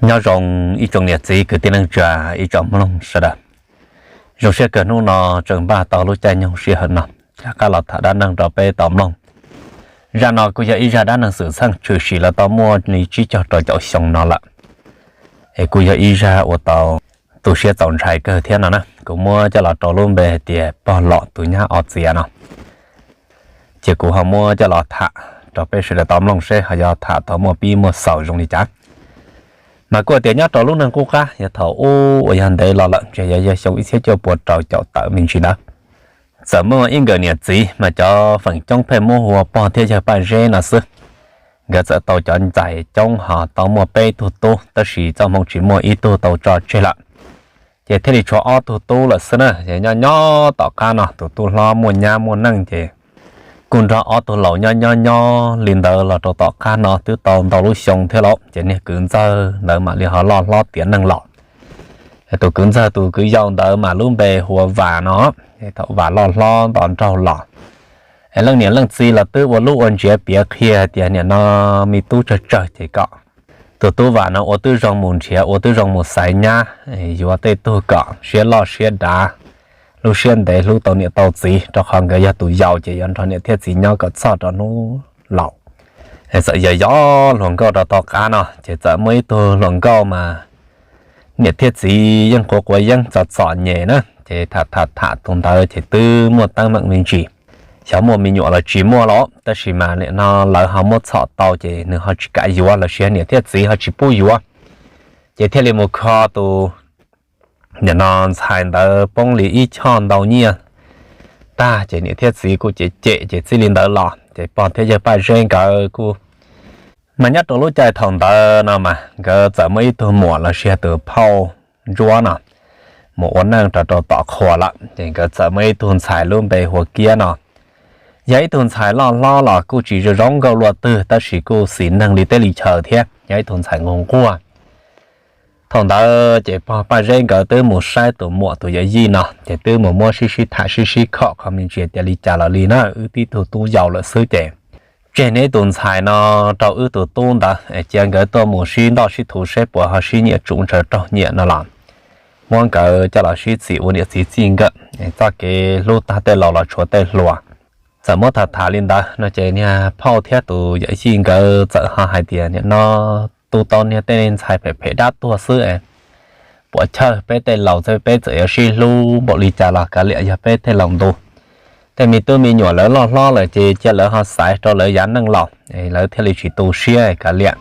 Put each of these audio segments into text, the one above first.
Nyob zoo ib tsoom niam txiv kwv tij neej tsa, ib tsoom mloog sawv daws. Zoo siab kawg hnub no tseem npaj tau lub caij nyoog sij hawm no rov qab los tham dab neeg rau peb tau mloog. Zaj no kuj yog ib zaj dab neeg xwm txheej tshwm sim los tau muaj li tsib caug rau caum xyoo no lawm, es kuj yog ib zaj uas tau tu siab txaus ntshai kawg thiab no na. Kuv muab coj los rau lub npe hais tias pog lom tus nyab o txiav no. Ces kuv ho muab coj los tham rau peb sawv daws tau mloog seb ho yog tham tau muaj pib muaj xaus zoo li cas. Mas kuj tias nyob rau lub neej qub qab yog thaum ub uas yog ntev los lawm, ntshe yog yog xyoo ib txhiab cuaj puas rau caum tawm me ntsis ntawd, txawm muaj ib nkawm niam txiv mas cov feem coob pheej muab hu ua pog thiab yawg Paj Zeb no xwb. Nkawd txawm tau cov ntxhais coob ho tau muaj peb tug tub, tab sis txoj hmoo tsis muaj ib tug tau tso tseg lawm, ces thiaj li tshuav ob tug tub lawm xwb na. Ces nyob nyob tom qab no tus tub hlob muaj nyab muaj neej ces kuj nrog ob tug laus nyob nyob nyob li ntawd los rau tom qab no twb tau ntau lub xyoo thiab lauj. Ces niag kwv ntxawg ntawd mam li ho loj hlob tiav neeg los. Tus kwv ntxawg tus kwv yau ntawd mas lub npe hu ua Vam no. Thaum Vam loj hlob nto nraug los, es leej niam leej txiv los twb ua lub ua ntsiav piav qhia hais tias nim no me tub tsawg tsawg ces kom tus tub Vam no ua tib zoo mus nrhiav, ua tib zoo mus xaiv nyab yuav tej tug kom siab loj siab dav, lub siab ntev hlub tau niam tau txiv, rau qhov nkawd yog tus yau ces yuav nrog niam thiab txiv nyob kom txog rau hnub laus. Txawm yog yog hluas nkauj rau tom qab no ces txawm muaj ib tug hluas nkauj mas niam thiab txiv yeej quav quav yeeb txom txom nyem na. Ces tham tham tham tus ntawd ces twb muaj teeb meem me ntsis, xyov muaj me nyuam los tsis muaj los, tab sis mas nim no lawv ho muab txhom tau ces nws ho tsis kam yuav los sis niam thiab txiv ho tsis pub yuav. Ces thiaj li mus kho tus nim no ntxhais ntawd poob li ib choj ntau nyiaj tag ces niam thiab txiv kuj cem cem ces txij li ntawd los ces pog thiab yawg Paj Zeb nkawd kuj, mas nyob rau lub caij thaum ntawd no mas nkawd txawm muaj ib tug muam los sis tus phauj ntsuab no mus ua neej rau rau tom qhua lawm, ces nkawd txawm muaj ib tug ntxhais lub npe hu ua Kiab no. Yog ib tug ntxhais loj hlob los kuj tsis zoo zoo nkauj luaj twg tab sis kuj xis neeg li teb li chaw thiab, yog ib tug ntxhais nquag nquag. Thaum ntawd ces pog Paj Zeb nkawd twb mus saib tus muam tus yawm yij no ces twb mus muab sib sib tham sib sib khom qhov me ntsis tias li cas los li na, wb tib tug tub yau lawm xwb ces tseg neb tus ntxhais no rau wb tus tub ntawd es cia nkawd tuaj mus sib ntoj sib thuv seb puas ho sib nyiam tsuv ntshaw raug nyiam no los muab nkawd coj los sib txim ua niam txiv txij nkawm, txoj kev hlub tag tej laus los tshuav tej hluas. Txawm muab tham tham li ntawd no ces niag phauj thiab tus yawm yij nkawd txawm ho hais tias nim no tu tau niag tej ntxhais phem phem dab tuag xwb, puas chawj peb tej laus thiab peb txawm yuav sib hlub npaum li cas los kav liam yog peb tej laus ntu. Tej me tub me nyuam lawv loj hlob lawm ces cia lawv ho xaiv rau lawv yav neej los, lawv thiaj li tsis tu siab kav liam.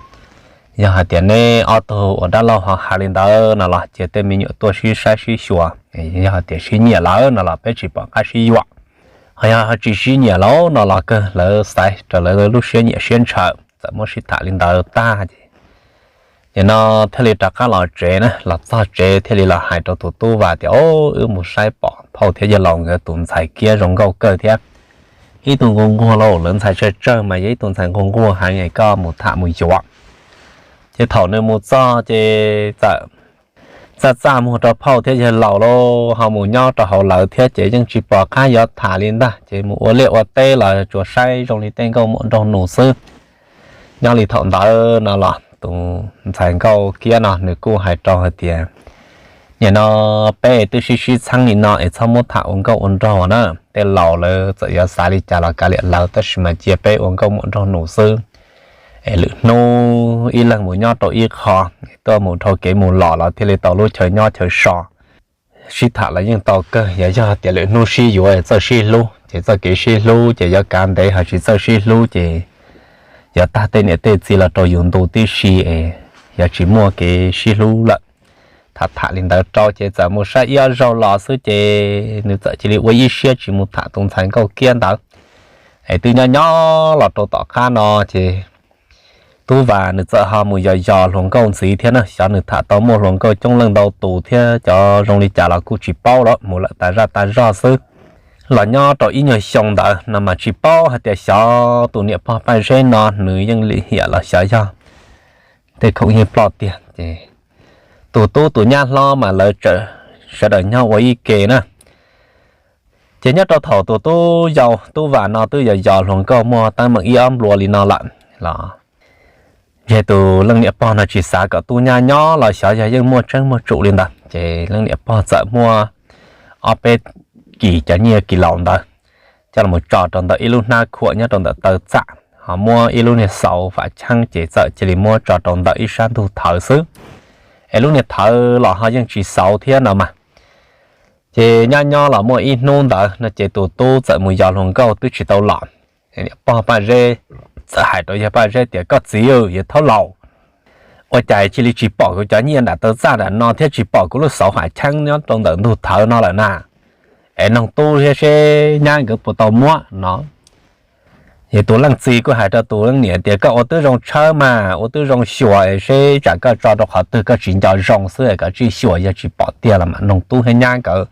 Yog hais tias neb ob tug ua dab laug ho hais li ntawd no los cia tej me nyuam tuaj sib saib sib xyuas, yog hais tias sib nyiam lawm no los peb tsis pom qab sib yuam. Ho yog ho tsis sib nyiam lawm no los kawg lawv xaiv rau lawv lub siab nyiam siab ntshaw. Txawm muab sib tham li ntawd tag ces nim no thiaj li rov qab los tsev na, los txog tsev thiaj li los hais rau tus tub Vam tias, Au, wb mus saib pom phauj thiab yawg laus nkawd tus ntxhais Kiab zoo nkauj kawg thiab, ib tug nquag nquag lauj, lawv ntxhais tsawg tsawg mas yog ib tug ntxhais nquag nquag heev, koj mus tham mus yuav. Ces thaum nws mus txog ces txawm txaj txaj muag rau phauj thiab yawg laus lauj, ho mus nyob rau hauv lawv thiab ces yeej tsis pom qab yuav tham li ntag, ces mus ua liaj ua teb los tsuas saib zoo li tej nkauj muam nraug nus xwb. Nyob li thaum ntawd no los tus ntxhais nkauj Kiab no nws kuj hais rau hais tias, Nim no peb twb sib sib txheeb li no es txhob muab tham ua nkauj ua nraug na. Tej laus lawv txawm yuav xav li cas los kav liam lawv, tab sis mas cia peb ua nkauj muam nraug nus xwb, es lwm hnub ib leeg mus nyob rau ib qho, tuaj mus dhau kev mus los los thiaj li tau lub chaw nyob chaw so. Sib tham los yeej tau kawg, yog yog tias lwm hnub sib yuav txawj sib hlub ces txoj kev sib hlub ces yuav kav ntev, ho tsis txawj sib hlub ces yuav tag tej niam tej txiv los rau yus ntu tib si es yuav tsis muaj kev sib hlub lawm. Tham tham li ntawd rau ces txawm mus saib ib ob zaug los xwb ces nws txawm cia li ua ib siab tsis mus tham tus ntxhais nkauj Kiab ntawd. Es twb nyob nyob los rau tom qab no ces tub Vam nws txawm ho mus yos yos hluas nkauj ntxiv thiab na, xyov nws tham tau muaj hluas nkauj coob leej ntau tus thiab cov zoo li cas los kuj tsis paub, los mus lawm tas zaj tas zog xwb. Los nyob rau ib nyuag xyoo ntawd no mas tsis paub hais tias xyov tus niam pog Paj Zeb no nws yeej lim hiam los xyov yog tej khoom yeej ploj tiag ces tus tub tus nyab hlob mas lawv sawv daws nyob ua ib ke na. Ces nyob rau thaum tus tub yau tub Vam no twb yos yos hluas nkauj muaj teeb meem ib ob nplua li no lawm los Ces tus leej niam pog no tsis xav kom tub nyab nyob los xyov yog yeej muaj tseeb muaj tsum li ntawd, ces leej niam pog txawm muab ob peb kis cov nyiaj kis laus ntawd coj los tso rau ntawm ib lub hnab khuam nyob rau ntawm taw txaj, ho muab ib lub niag xauv fam cheeb ces txawm cia li muab tso rau ntawm ib sab ntug thawv xwb, es lub niag thawv los ho yeej tsis xauv thiab no mas. Ces nyob nyob los muaj ib hnub ntawd no ces tus tub txawm mus yos hluas nkauj twb tsis tau los. Pog Paj Zeb txawm hais rau yawg Paj Zeb tias, Koj txiv, yawg thaub laus, ua cas cia li tsis pom kuv cov nyiaj nram taw txaj nram no thiab tsis pom kuv lub xauv fam cheeb nyob rau ntawm ntug thawv no lawm na? Es noog tub thiab seb nyab nkawd puas tau muab no. Ces tus leej txiv kuj hais rau tus leej niam tias, Koj ua twb zoo tshawb mas, ua twb zoo xyuas, seb tsam koj tso rau qhov twg koj tsis nco zoo xwb, koj tsij xyuas yog tsis pom tiag los mam noog tub thiab nyab nkawd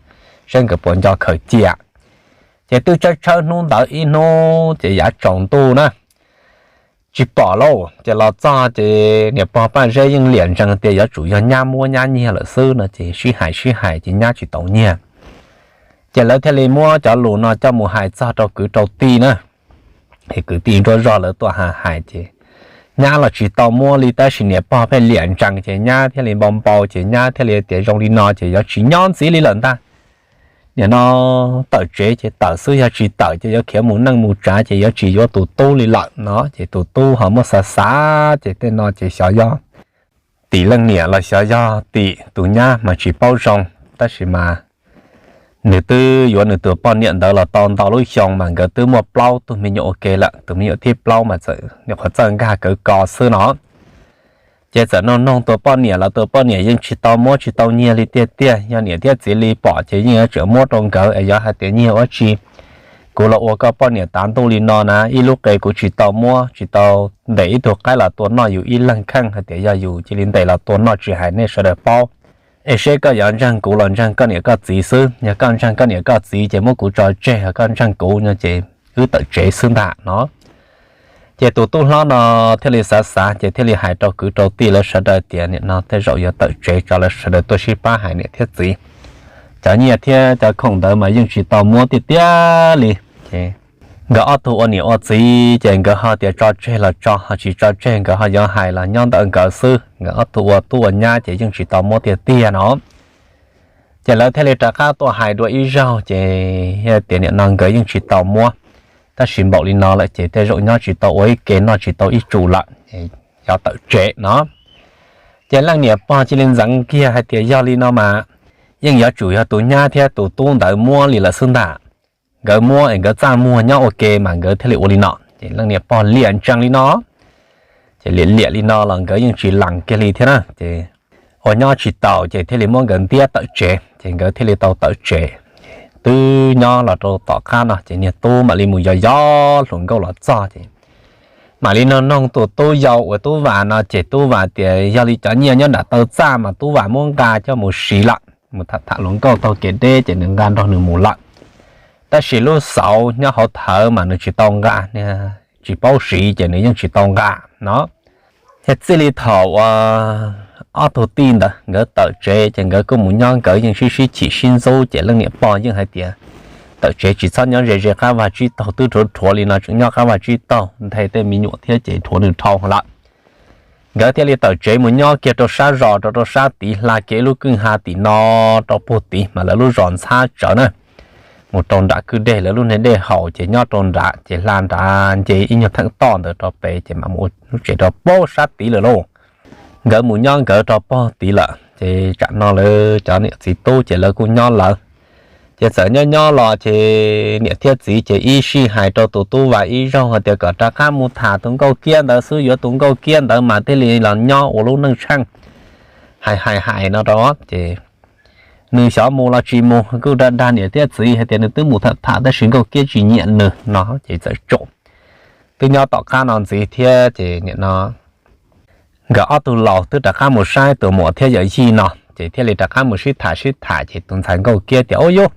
seb nkawd puas nco khaws cia. Ces twb tshawb tshawb hnub ntawd ib hnub ces yav tsaus ntuj na, tsis pom lauj. Ces los txog ces niam pog Paj Zeb yeej liam ntsees tias yuav tsum yog nyab muab nyab nyiag lawm xwb no, ces sib hais sib hais ces nyab tsis tau nyiag. Ces lawv thiaj li muab cov lus no coj mus hais txog rau kwv rau tij na. Ces kwv tij nruab zog lawv tuaj hais hais ces nyab los tsis tau muab li, tab sis niam pog pheej liam ntsees ces nyab thiaj li npau npau, ces nyab thiaj li tias, Zoo li no ces yuav tsis nyob ntxiv li lawm ntag. Nim no tawm tsev ces tawm xwb, yog tsis tawm ces yuav khiav mus neej mus tsav ces yuav tsis yuav tus tub li lawm no. Ces tus tub ho muab xav xav ces tej no ces xyov yog tim leej niam los xyov yog tim tus nyab mas tsis paub zoo, tab sis mas nws twb yuav nws tus poj niam ntawd los tau ntau lub xyoo mas nkawd twb muaj plaub tug me nyuam ua ke lawm, tus me nyuam thib plaub mas txawm nyuam qhuav txawj nkag kawv ko xwb no. Ces txawm noog noog tus poj niam los tus poj niam yeej tsis tau muab tsis tau nyiag li tiag tiag, yog niam thiab txiv li pom ces yeej yuav tsum muab rau nkawd es yuav hais tias nyiag ua tsi. Kuv los ua koj poj niam tav ntuj li no na, ib lub qe kuv tsis tau muab, tsis tau ntes ib tug qaib los tua noj yus ib leeg kheej, hais tias yog yus cia li ntes los tua noj tsis hais nej sawv daws paub. Es seb koj yuav ntseeg kuv los ntseeg koj niam koj txiv xwb, yog koj ntseeg koj niam koj txiv ces muab kuv tso tseg, yog koj ntseeg kuv no ces wb tawm tsev xwb ntag no. Ces tus tub hlob no thiaj li xav xav ces thiaj li hais rau kwv rau tij lawv sawv daws tias nim no tej zaum yuav tawm tsev tso, lawv sawv daws tuaj sib pab hais niam thiab txiv. Cov nyiaj thiab cov khoom ntawd mas yeej tsis tau muab tiag tiag li. Ces nkawd ob tug ua niam ua txiv ces nkawd ho tias tso tseg los tso, ho tsis tso tseg nkawd ho yuav hais los nyob ntawm nkawd xwb, nkawd ob tug ua tub ua nyab ces yeej tsis tau muab tiag tiag no. Ces lawv thiaj li rov qab tuaj hais dua ib zaug ces tias nim no nkawd yeej tsis tau muab, tab sis npaum li no lawm ces tej zaum nyob tsis tau ua ib ke noj tsis tau ib tsum lawm, yuav tawm tsev no. Ces leej niam pog cia li ntxeev kiag hais tias yog li no mas yeej yuav tsum yog tus nyab thiab tus tub ntawd muab li lawm xwb ntag. Nkawd muab es nkawd txaj muag nyob ua ke mas nkawd thiaj li ua li no. Ces leej niam pog liam ntsees li no, ces liam liam li no los nkawd yeej tsis lees kiag li thiab na. Ces ua nyob tsis taus ces thiaj li muab nkawd ntiab tawm tsev, ces nkawd thiaj li tau tawm tsev. Twb nyob los rau tom qab no ces niag tub mam li mus yos yos hluas nkauj los txog ces mam li noog noog tus tub yau uas Tub Vam no ces Tub Vam tias yog li cov nyiaj nyob nram taw txaj mas Tub Vam muab nqa coj mus siv lawm, mus tham tham hluas nkauj taug kev deb ces nws nqa nrog nws mus lawm. Tab sis lub xauv nyob hauv thawv mas nws tsis tau nqa, tsis paub siv ces nws yeej tsis tau nqa no. Ces txij li thaum uas ob tug tij ntawd nkawd tawm tsev ces nkawd kuj mus nyob nkawd yeej sib sib chim sib ntxub ces leej niam pog yeej hais tias tawm tsev tsis txhob nyob ze ze qab vag tsib taug, twb rhuav rhuav li no tseem nyob qab vag tsib taug nthe tej me nyuam thiab ces rhuav nws dhau lawm. Nkawd thiaj li tawm tsev mus nyob kiag rau sab zos rau rau sab tid, hla kiag ib lub kwj ha tim no rau puag tid mas lawv lub zos ntxhab tsawv na, mus rau nram kwj dej lawv lub niag dej haus ces nyob rau nrad ces hla nrad nce ib nyuag theem toj ntawd rau pem ces mam mus ua lub tsev rau puag sab tid lawm lauj. Nkawd mus nyob nkawd rau puag tid lawm ces tsam no lawv cov niam txiv tub ces lawv kuj nyob lawv. Ces txawm nyob nyob los ces niam thiab txiv ces ib sij hais rau tus Tub Vam ib zaug hais tias kom rov qab mus tham tus Nkauj Kiab ntawd xwb, yuav tus Nkauj Kiab ntawd mas thiaj li los nyob ua lub neej tsheej. Hais hais hais no rau ces nws xyov mus los tsis mus, kuj dag dag niam thiab txiv hais tias nws twb mus tham tham tab sis Nkauj Kiab tsis nyiam nws no ces txawm tsum. Twb nyob tom qab no ntxiv thiab ces nim no nkawd ob tug laus twb rov qab mus saib tus muam thiab yawm yij no ces thiaj li rov qab mus sib tham sib tham ces tus ntxhais Nkauj Kiab tias, Ub yub,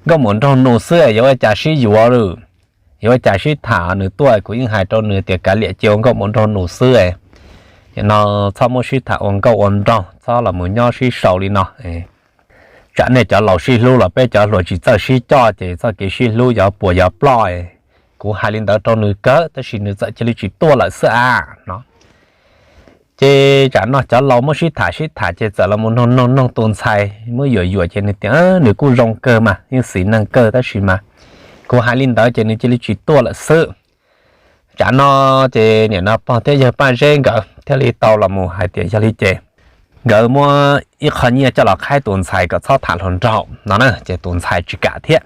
Nkauj Muam Nraug Nus xwb yuav ua cas sib yuav lawm, yuav ua cas sib tham, nws tuaj kuv yeej hais rau nws tias kav liam cia ua Nkauj Muam Nraug Nus xwb. Nim no txhob muab sib tham ua nkauj ua nraug, txhob los mus nyob sib sau li no. Tsam nej cov laus sib hlub los peb cov hluas tsis txawj sib coj ces txoj kev sib hlub yuav puas yuav ploj. Kuv hais li ntawd rau nws kawg tab sis nws txawm cia li tsis tuaj lawm xwb a no. Ces tsam no cov laus muab sib tham sib tham ces txawm los mus noog noog noog tus ntxhais muab yuam yuam ces nws tias nws kuj zoo kawg mas yeej xis neeg kawg tab sis mas kuv hais li ntawd ces nws cia li tsis tuaj lawm xwb. Tsam no ces nim no pog thiab yawg Paj Zeb nkawd thiaj li tau los mus hais tias yog li ces nkawd muab ib qho nyiaj coj los qhaib tus ntxhais kom txhob tham hluas nraug no na ces tus ntxhais tsis kam thiab.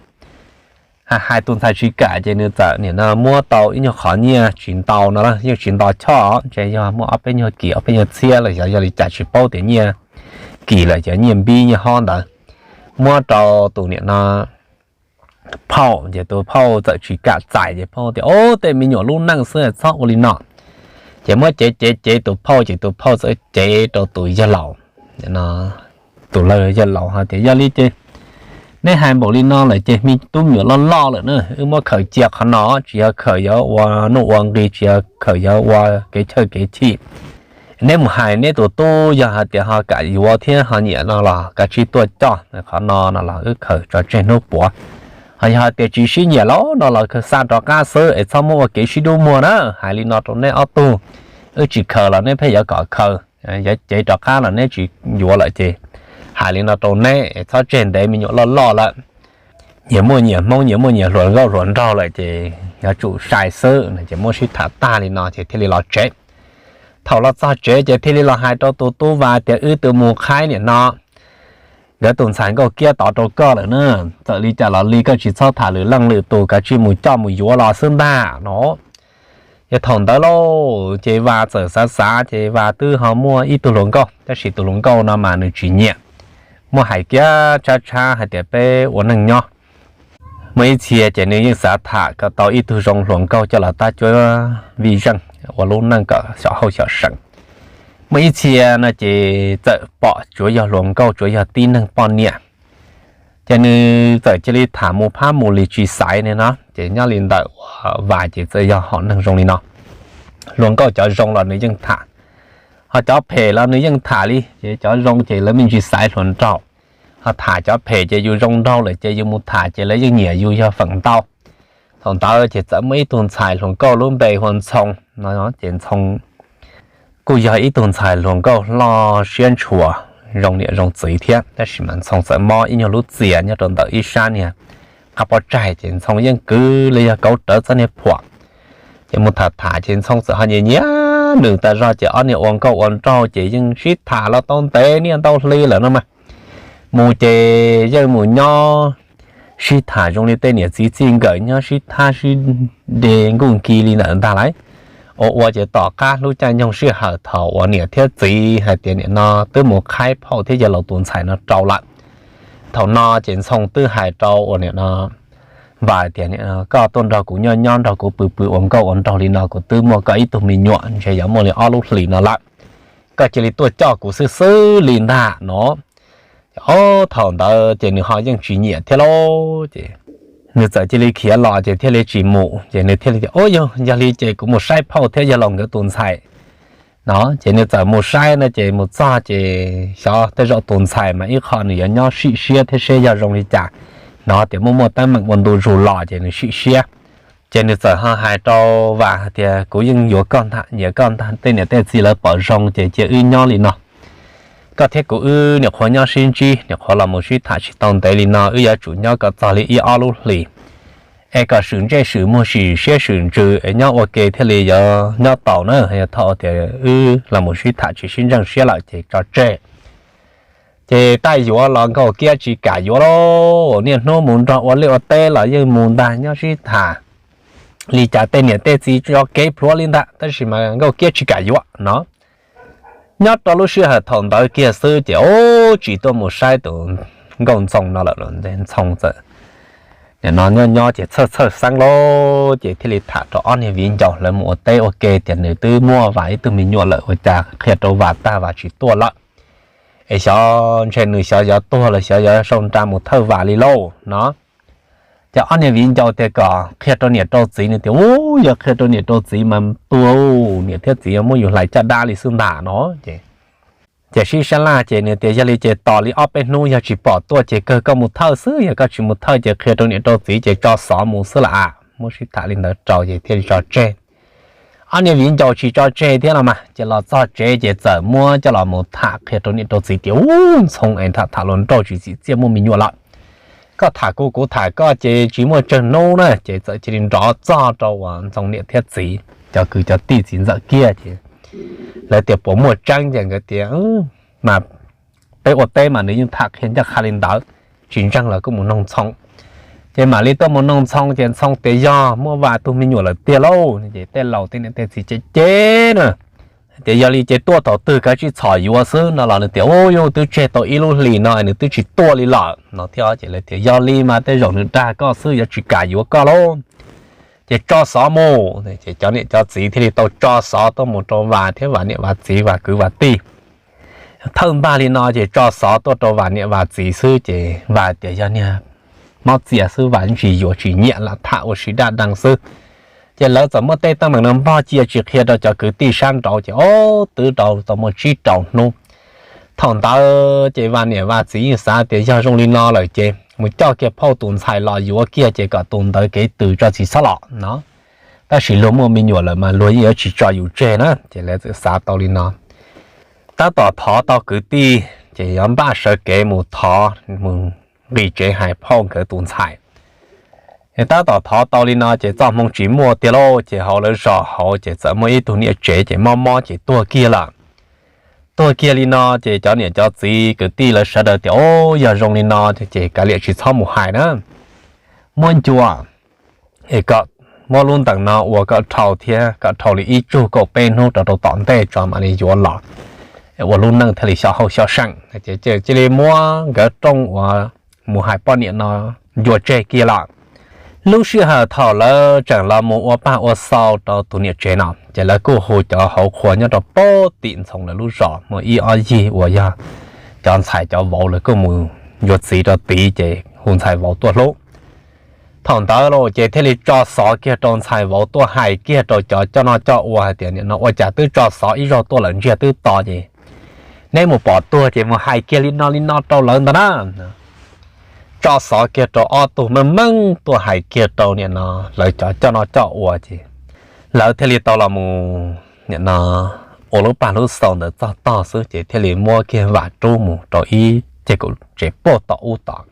Hais hais tus ntxhais tsis kam ces nws txawm nim no muab tau ib nyuag qhov nyiaj tsis ntau no, yeej tsis nto choj, ntshe yog muaj ob peb nyuag kis ob peb nyuag txhiab los xyov yog li cas tsis paub tias nyiaj kis los xyov nyiaj npib nyiaj hob ntawd, muab rau tus nim no phauj ces tus phauj txawm tsis kam txais ces phauj tias, Ob, tej me nyuam lub neej xwb txhob ua li no. Ces muab cev cev cev tus phauj ces tus phauj txawm cev rau tus yawg laus, tus yawg laus hais tias, Yog li ces neb hais npaum li no lawm ces me tub me nyuam loj loj lawm na, wb muab khaws cia qhov no, tsis yog khaws yuav ua nuj ua nqi, tsis yog khaws yuav ua kev chawj kev chim. Neb mus hais neb tus tub, yog hais tias ho kam yuav thiab ho nyiam no los kav tsij tuaj coj qhov no no los wb khaws tso tseg hnub puav. Ho yog hais tias tsis sib nyiam los no los khaws xa rov qab xwb es txhob muab ua kev sib dub muag na. Hais li no rau neb ob tug, wb tsis khaws los neb pheej yuav kom khaws, yuav cev rov qab los neb tsis yuav lawm ces hais li no rau neb es txhob tseg ntev, me nyuam loj loj lawm, nyias muaj nyias hmoob, nyias muaj nyias hluas nkauj hluas nraug lawm ces yuav tsum sai xwb no. Ces muab sib tham tag li no ces thiaj li los tsev. Thaum los txog tsev ces thiaj li los hais rau tus tub Vas tias, Wb twb mus qhaib nim no nkawd tus ntxhais Nkauj Kiab tod rau koj lawm na, txawm li cas los li koj tsis txhob tham lwm leej lwm tus, kav tsij mus coj mus yuav los xwb ntag no. Ces thaum ntawd lauj ces Vas txawm xav xav ces Vas twb ho muaj ib tug hluas nkauj tab sis tus hluas nkauj no mas nws tsis nyiam, muaj hais kiag tshab tshab hais tias peb ua neej nyob. Muaj ib txhia ces nws yeej xav tham kom tau ib tug zoo hluas nkauj coj los tab cuab vij zeej ua lub neej kom xyov hauj xyov seem. Muaj ib txhia no ces txawm pom tsuav yog hluas nkauj tsuav yog tib neeg poj niam, ces nws txawm cia li tham mus phab mus li tsis xaiv ne no. Ces nyob li ntawm uas Vas ces txawm yog hom neeg zoo li no, hluas nkauj cov zoo los nws yeej tham, ho cov phem los nws yeej tham li. Ces cov zoo ces lawv me ntsis xaiv hluas nraug, ho tham cov phem ces yus zoo nraug lawm ces yus mus tham ces lawv yeej nyiam yus yog feem ntau. Thaum ntawd ces txawm muaj ib tug ntxhais hluas nkauj lub npe hu ua Ntxhoo no, ces Ntxhoo kuj yog ib tug ntxhais hluas nkauj loj siab ntshua, zoo niam zoo txiv thiab, tab sis mas Ntxhoo txawm mob ib nyuag lub txias nyob rau ntawm ib sab niag qab pob tsaig, ces Ntxhoo yeej kwv li yog kauv rawv txoj niag phuam. Ces mus tham tham ces Ntxhoo txawm ho nyiam nyiam nws tas zog, ces ob niag ua nkauj ua nraug ces yeej sib tham los tau ntev niaj ntau hli lawm no mas. Mus ces yeej mus nyob sib tham zoo li tej niam txiv txij nkawm nyob sib thab sib de nkuj nki li ntawd ntag lauj. Ua ua ces tom qab hlub caij nyoog sij hawm thaum uas niam thiab txiv hais tias nim no twb mus qhaib phauj thiab yawg laus tus ntxhais no rau lawm. Thaum no ces Ntxhoo twb hais rau uas nim no Vas tias, Koj tuaj nrog kuv nyob nyob nrog kuv pw pw ua nkauj ua nraug li no kuv twb muaj koj ib tug me nyuam ntshe yuav muaj li ob lub hlis no lawm. Koj cia li tuaj coj kuv xwb xwb li ntag no. Ob, thaum ntawd ces nws ho yeej tsis nyiam thiab lauj. Ces nws txawm cia li khiav los ces thiaj li tsis mus, ces nws thiaj li tias, Ub, yog yog li ces kuv mus saib phauj thiab yawg laus nkawd tus ntxhais no. Ces nws txawm mus saib no ces mus txog ces xyov tej zaum tus ntxhais mas ib qho nws yuav nyob sim siab thiab seb yog zoo li cas, hnov tias muaj muaj teeb meem ua ntu zus los ces nws sim siab. Ces nws txawm ho hais rau Vas hais tias, Kuv yeej yuav koj ntag, nyiam koj ntag, tej niam tej txiv lawv pom zoo ces cia wb nyob li no. Koj thiab kuv wb nyuam qhuav nyob sib ntsib, nyuam qhuav los mus sib tham tsis tau ntev li no, wb yuav tsum nyob kom txog li ib ob lub hlis es kom swm ntsej swm muag, swm siab swm ntsws es nyob ua ke thiaj li yuav nyob tau na. Yog thaum tias wb los mus sib tham tsis sib ntseeg siab lawm ces tso tseg. Ces taij yuav los Nkauj Kiab tsis kam yuav lauj, niaj hnub mus nrog ua liaj ua teb los yeej mus ntag, nyob sib tham li cas tej niam tej txiv tso kev plhuav li ntag, tab sis mas Nkauj Kiab tsis kam yuav no. Nyob rau lub sij hawm thaum ntawd kiag xwb ces ub, tsis tuaj mus saib tus Nkauj Ntxoo no lawm, Ntxhoo txawm nim no nyob nyob ces txhawj txhawj xeeb lauj, ces thiaj li tham rau ob niag viv ncaus lawv mus ua teb ua ke tias nws twb muaj Vas ib tug me nyuam lawm, ua cas qhia rau Vas tag Vas tsis tuaj lawm, es xyov ntshe nws xyov yuav tuag los xyov yuav sau nra mus thawj Vas li lauj no. Ces ob niag viv ncaus tias kom qhia rau niam rau txiv, nws tias, Ub, yog qhia rau niam rau txiv mas tuag, niam thiab txiv yuav muab yus hlais caj dab li xwb ntag no. Ces sib sab laj ces nws tias, Yog li ces tos li ob peb hnub, yog tsis pom tuaj ces kawg koj mus thawj xwb, yog koj tsis mus thawj ces qhia rau niam rau txiv ces tso xov mus xwb las as. Muab sib tham li ntawd rau ces thiaj li tso tseg. ob niag viv ncaus tsis tso tseg thiab no mas, ces los txog tsev ces txawm muab coj los mus tham qhia rau niam rau txiv tias, u, Ntxhoo es tham tham luag nraug tsis txim txiaj muaj me nyuam lawm. Koj tham kuv kuv tham koj ces tsis muaj tsawg hnub na, ces txawm cia li nrov txog rau uas Ntxhoo niam thiab txiv cov kwv cov tij txiv ntxawm kiag ces lawv tias puas muaj tseeb ces nkawd tias, mas peb ua teb mas nws yeej tham qhia ncaj qha li ntawd, tsis ntseeg los kuj mus noog Ntxhoo. Ces mam li tuaj mus noog Ntxhoo ces Ntxhoo tias yog muaj Vas tug me nyuam lawm tiag lauj. Ces tej laus tej niam tej txiv cem cem na, tias yog li ces tuaj thaum twg kav tsij txhom yuav xwb no los nws tias, u, yog twb tseg tau ib lub hlis no nws twb tsis tuaj li lawm no thiab. Ces lawv tias yog li mas tej zaum nws dag koj xwb, yuav tsis kam yuav koj lauj. Ces tso xov mus. Ces cov niam cov txiv thiaj li tau tso xov tuaj mus rau Vas thiab Vas niam Vas txiv, Vas kwv Vas tij. Thawj ntag li no ces tso xov tuaj rau Vas niam Vas txiv xwb ces Vas tias yog niag mob txias xwb, Vas tsis yuav tsis nyiam, lam tham ua si daj deev xwb. Ces lawv txawm muab tej teeb meem no npog cia tsis qhia rau cov kwv tij sab nraud ces ob twb rau tau muaj tsib rau hnub. Thaum ntawd ces Vas niam Vas txiv yeej xav tias yog zoo li no lawm ces mus coj kiag phauj tus ntxhais los yuav kiag ces kom tus ntawd kev tws tso txiv xob los no. Tab sis luag muaj me nyuam lawm mas luag yeej yuav tsis tso yus tseg na, ces lawv txawm xav tau li no. Tab tom thov tau kwv tij ces yuav npaj sawv kev mus thov, mus nqis tsev hais phauj nkawd tus ntxhais. Tab tom thov tau li no ces txoj hmoo tsis muaj tiag lauj, ces hauv lawv zos hauv ces txawm muaj ib tug niam tsev ces mob mob ces tuag kiag lawm. Tuag kiag li no ces cov niam cov txiv kwv tij lawv sawv daws tias, o, yog zoo li no ces kav liam tsis txhob mus hais na. Muab ncua, kom muab lub ntees no ua kom dhau thiab, kom dhau li ib tsug kaum peb hnub rau rau tom ntej tso mam li yuav los, ua lub neej thiaj li xyov hauj xyov seem. Ces cia li muab nkawd rooj uas mus hais poj niam no ncua tseg kiag lawm. Lub sij hawm thaum lawv tseem los mus ua paj ua xau rau tus niam tsev no ces lawv kuj hu cov hauv qhua nyob rau pem tim Ntxhoo lawv lub zos muaj ib ob yig uas yog cov ntxhais cov vauv lawv kuj mus yuav txiv rau tid ces hu ntxhais vauv tuaj hlub. Thaum ntawd los ces thiaj li tso xov kiag rau ntxhais vauv tuaj hais kiag rau cov coj noj coj ua hais tias, nim no ua cas twb tso xov ib zaug tuaj lawm ntsiag twb to ces neb mus pom tuag ces mus hais kiag li no li no rau lawv ntag na. Tso xov kiag rau ob tug meej meej tuaj hais kiag rau nim no lawv cov coj noj coj ua ces lawv thiaj li tau los mus nim no ua lub paj lub xau ntawd txog tog xwb ces thiaj li muab kiag Vam rub mus rau ib ceg kaum tsev puag tom ub tod.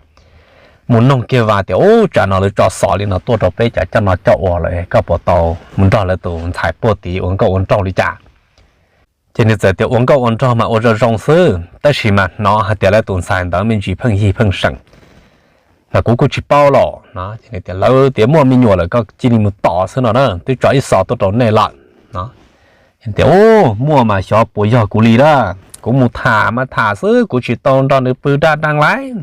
Mus noog kiag Vam tias, u, tsam no lawv tso xov li no tuaj rau peb cov coj noj coj ua lawm, koj puas tau mus nrog lawv tus ntxhais puag tid ua nkauj ua nraug li cas? Ces nws txawm tias ua nkauj ua nraug mas ua zoo zoo xwb, tab sis mas hnov hais tias lawv tus ntxhais ntawd me ntsis pheej yig pheej seem, mas kuv kuj tsis paub los no. Lawv tias muaj me nyuam lawm koj cia li mus tos xwb no na, twb tso ib xov tuaj rau nej lawm no. Tias, u, muaj mas xyov puas yog kuv li lawm, kuv mus tham mas tham xwb, kuv tsis tau nrog nws pw daj daj lais.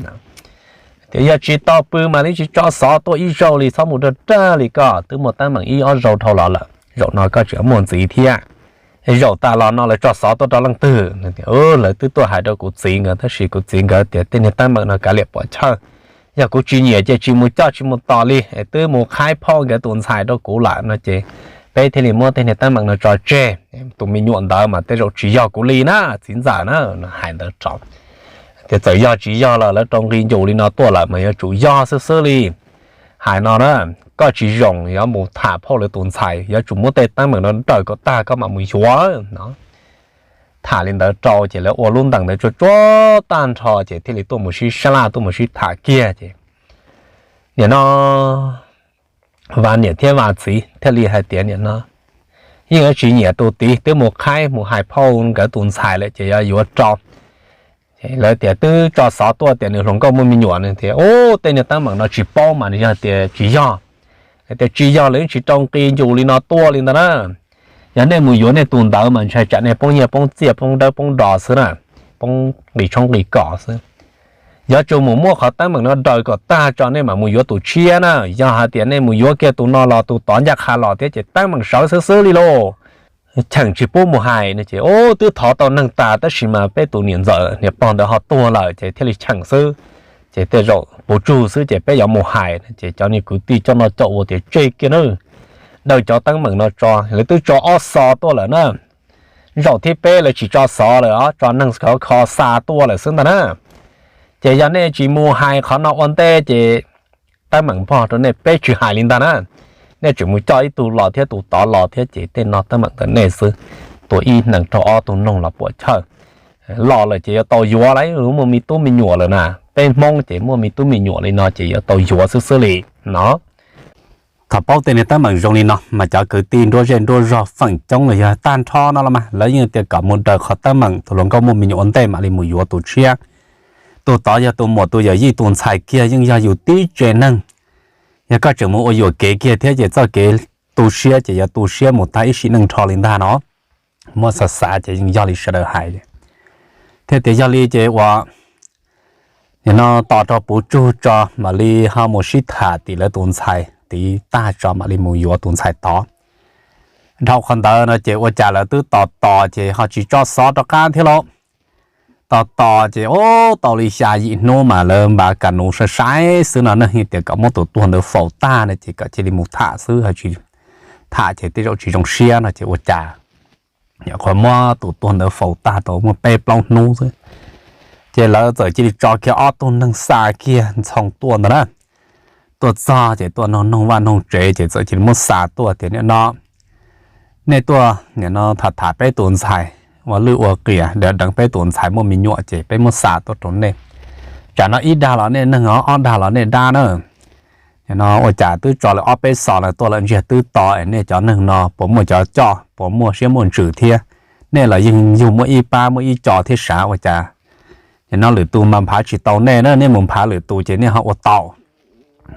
Tias yog tsis tau pw mas li tsis tso xov tuaj ib zaug li, txhob mus rag rag li, koj twb muaj teeb meem ib ob zaug dhau los lawm, zaum no koj tseem muaj ntxiv thiab. Zaum tas los no lawv tso xov tuaj rau leej twg? Lawv twb tuaj hais rau kuv txiv nkawd, tab sis kuv txiv nkawd tias tej niag teeb meem no kav liam pom chawj, yog kuv tsis nyiam ces tsis mus coj tsis mus tos li, twb mus qhaib phauj nkawd tus ntxhais rau kuv lawm no ces peb thiaj li muab tej niag teeb meem no tso tseg. Tus me nyuam ntawd mas tej zaum tsis yog kuv li na, txiv ntxawm na, hais ntawd rau. Tias txawm yog tsis yog los lawv rau nqi ncus li no tuaj lawm mas yuav tsum yog xwb xwb li. Hais no na, koj tsis zoo yuav mus tham phauj lawv tus ntxhais, yuav tsum muab tej teeb meem no daws kom tag koj mam mus yuav no. Tham li ntawd rau ces lawv ua lub ntees ntawd tsuag tsuag tag nrho ces thiaj li tuaj mus sib sab laj tuaj mus sib tham kiag ces nim no Vam niam thiab Vam txiv thiaj li hais tias nim no yeej yuav tsis nyiam tus tid, twb mus qhaib mus hais phauj nkawd tus ntxhais lawm ces yuav yuav rau. Lawv tias twb tso xov tuaj tias nws hluas nkauj muaj me nyuam, nws tias, u, tej niag teeb meem no tsis paub mas nws yog tias tsis yog. Tias tsis yog lawv yeej tsis rau nqi ncus li no tuaj li ntag na. Yog nej mus yuav nej tus ntawd mas ntshai tsam nej poob nyiaj poob txiaj poob dawb poob do xwb na, poob nqi tshoob nqi kos xwb. Yuav tsum mus muab qhov teeb meem no daws kom tag tso nej mam mus yuav tus tshiab na. Yog hais tias nej mus yuav kiag tus no los tus tod ncaj qha los thiab ces teeb meem sawv xwb xwb li lauj. Cheem tsis pub mus hais no ces, u, twb thov tau neeg tas tab sis mas peb tus niam ntxawm niam pog ntawd ho tuag lawm ces thiaj li cheem xwb. Ces tej zaum puv tsug xwb ces peb yuav mus hais no ces cov niag kwv tij coj noj coj ua tias tseg kiag na, daws cov teeb meem no tso, lawv twb tso ob xov tuaj lawm na. Zaum thib peb lawv tsis tso xov lawm os, tso neeg khov kho xa tuaj lawm xwb ntag na. Ces yog nej tsis mus hais qhov no ua ntej ces teeb meem npog rau nej, peb tsis hais li ntag na. Nej tseem mus coj ib tug los thiab tus tod los thiab ces tej no teeb meem ntawm nej xwb. Tua ib hneev raug ob tug noog los puam chawj. Los lawm ces yuav tau yuav lawm, muaj me tub me nyuam lawm na. Peb Hmoob ces muaj me tub me nyuam li no ces yuav tau yuav xwb xwb li no. Thaum paub tej niag teeb meem zoo li no mas cov kwv tij nruab zej nruab zog feem coob los yog tag nrho no los mas lawv yeej tias kom mus daws qhov teeb meem tus hluas nkauj muaj me nyuam ua ntej mam li mus yuav tus tshiab. Tus tod yog tus muam tus yawm yij tus ntxhais kiag yeej yog yus tib tsev neeg. Yog koj tseem mus ua yuam kev kiag thiab ces txoj kev tu siab ces yuav tu siab mus tag ib sim neej nrho li ntag no. Muab xav xav ces yeej yog li sawv daws hais thiab tias yog li ces ua nim no tos rau puv tsug tso mam li ho mus sib tham tim lawv tus ntxhais tid tag tso mam li mus yuav tus ntxhais tod. Dhau qhov ntawd no ces ua cas lawv twb tos tos ces ho tsis tso xov rov qab thiab lauj. Tos tos ces ub tau li xya yim hnub mas lawv npav kas nus sai sai xwb no ne, tias kom muab tus tuag ntawd faus tag no ces kom cia li mus tham xwb, tham ces tej zaum tsis zoo siab no ces ua cas nyuam qhuav muab tus tuag ntawd faus tag tau muaj peb plaub hnub xwb ces lawv txawm cia li tso kiag ob tug neeg xa kiag ntxhoo tuaj ntawd na. Tuaj txog ces tuaj noog noog vaj noog tsev ces txawm cia li muab xa tuaj tias nim no nej tuaj nim no tham tham peb tus ntxhais ua lwj ua qias deev deev peb tus ntxhais muaj me nyuam ces peb muab xa tuaj rau nej. Tsam no ib dag los nej neeg os, ob dag los nej dab na. Nim no ua cas twb tso lawv ob peb xos lawv tuaj lawm ntsiag twb to es nej cov neeg no puas muaj cov coj puas muaj siab muaj ntsws thiab. Nej los yeej yug muaj ib pab muaj ib co thiab sav ua cas nim no lwm tus mas nphav tsis tau nej na, nej mus nphav lwm tus ces nej ho ua tau.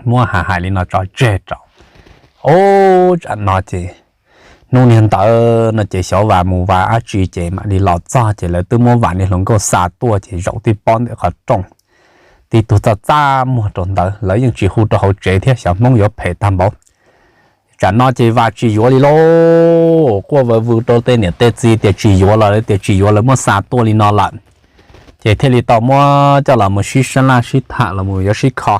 Muab hais hais li no tso tseg rau. Ub tsam no ces hnub niag ntawd no ces xyov vas mus vas dab tsi ces mam li los txog ces lawv twb muab Vam niag hluas nkauj xa tuaj ces zaum tib pob ntawm qhov rooj, tib tug txaj txaj muag rau ntawd, lawv yeej tsis hu rau hauv tsev thiab xyov Hmoob yuav phem tag npaum. Tsam no ces Vam tsis yuav li lauj, quaj vawv vwg rau tej niam tej txiv tias tsis yuav los, tias tsis yuav lawv muab xa tuaj li no lawm. Ces thiaj li tau muab coj los mus sib sab laj sib tham los mus yuav sib kho.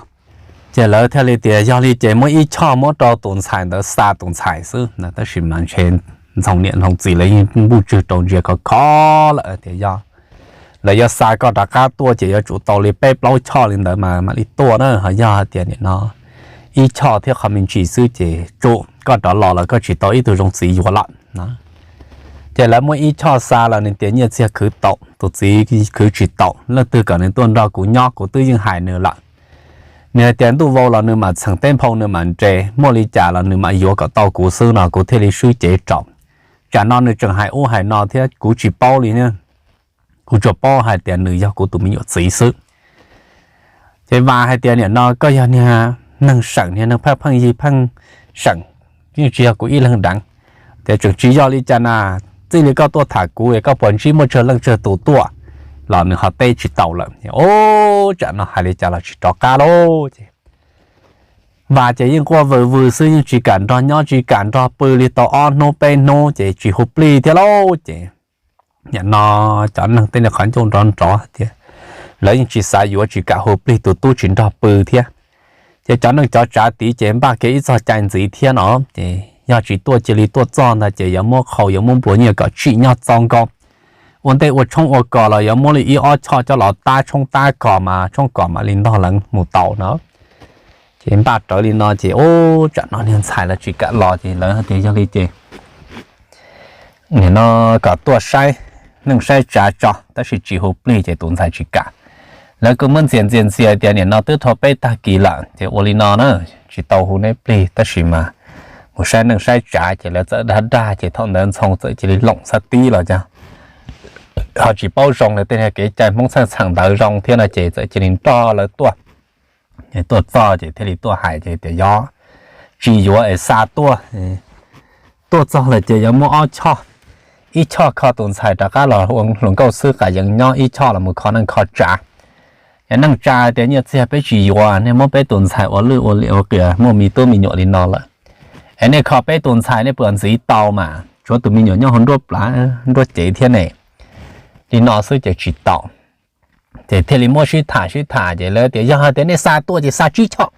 Ces lawv thiaj li tias yog li ces muab ib choj muab rau tus ntxhais ntawd xa tus ntxhais xwb, tab sis mas ntshe ntxhoo niam ntxhoo txiv lawv yeej npuj tswg rau ntsia khov khov lawm tias yog lawv yuav xa koj rov qab tuaj ces yuav tsum tau li peb plaub choj li ntawd mas mam li tuaj na, ho yog hais tias nim no ib choj thiab qhov me ntsis xwb ces tsum koj rov los los koj tsis tau ib tug zoo txiv yuav lawm. Ces lawv muab ib choj xa los nws tias nyiaj txiag khwv tau, tus txiv khwv tsis tau, leej twg kom nws tuaj nrog kuv nyob kuv twb yeej hais nws lawm. Nws hais tias ntuj vau los nws mam txheem teb nphau nws mam nres, muaj li cas los nws mam yuav kom tau kuv xwb no kuv thiaj li swb cev rau. Tsam no nws tseem hais ub hais no thiab kuv tsis paub li, kuv tsuas paub hais tias nws yog kuv tus me nyuam txiv xwb. Ces Vam hais tias nim no koj yog niag neeg seem, niag neeg pheej pheej yig pheej seem, yeej tsis yog kuv ib leeg deev. Tias tseem tsis yog li cas na, txij li koj tuaj tham kuv es koj puas ntsib muaj tsawg leej tsawg tus tuaj los nws ho teb tsis tau lawm. Ub tsam no hais li cas los tsis rov qab lauj. Ces Vam ces yeej quaj vwg vwg xwb, yeej tsis kam nrog nyob tsis kam nrog pw li tau ob hnub peb hnub ces tsis hu plig thiab lauj. Ces nim no cov neeg tej niag qhov ncauj nrov nrov tias lawv yeej tsis xav yuav tsis kam hu plig tus tub tsis nrog pw thiab. Ces cov neej cov tsav tid ces npaj kiag ib txog cai ntxiv thiab no ces yog tsis tuaj cia li tuaj txog ntag ces yuav muab qhau yuav muab nplua nyiaj kom tsim nyog txo nkaus. Ua ntej ua tshoob ua kos los yuav muab li ib ob choj coj los tab tshoob tab kos mas tshoob kos mam li ntog leev mus tau no. Ces npaj rawv li no ces ub tsam no niag ntxhais lawv tsis kam los ces lawv hais tias yog li ces nim no kom tuaj saib neej saib tsav tso tab sis tsis hu plig ces tus ntxhais tsis kam. Lawv kuj muab ntxias ntxias ntxias tias nim no twb dhau peb tag kis lawm ces ua li no na, tsis tau hu neb plig tab sis mas mus saib neej saib tsav ces lawv txawm dag dag ces thaum ntawd Ntxhoo txawm cia li loom xab tib los cas ho tsis paub zoo lawv tej niag kev cai Hmoob txheej txheem ntawd zoo thiab no ces txawm cia li nrog lawv tuaj. Tuaj txog ces thiaj li tuaj hais ces tias yog tsis yuav es xa tuaj, tuaj txog lawm ces yuav muab ob choj, ib choj kho tus ntxhais rov qab los ua hluas nkauj xwb qas yeev nyob, ib choj los mus kho neej kho tsav. Yog neej tsa tias nyiaj txiag peb tsis yuav, nej muab peb tus ntxhais ua lwj ua liam ua qias muaj me tub me nyuam li no lawm es nej kho peb tus ntxhais nej puas ntxiv tau mas, tshuav tus me nyuam nyob hauv nruab plab nruab cev thiab ne, li no xwb ces tsis tau. Ces thiaj li muab sib tham sib tham ces lawv tias yog hais tias nej xa tuaj ces xa tsib choj,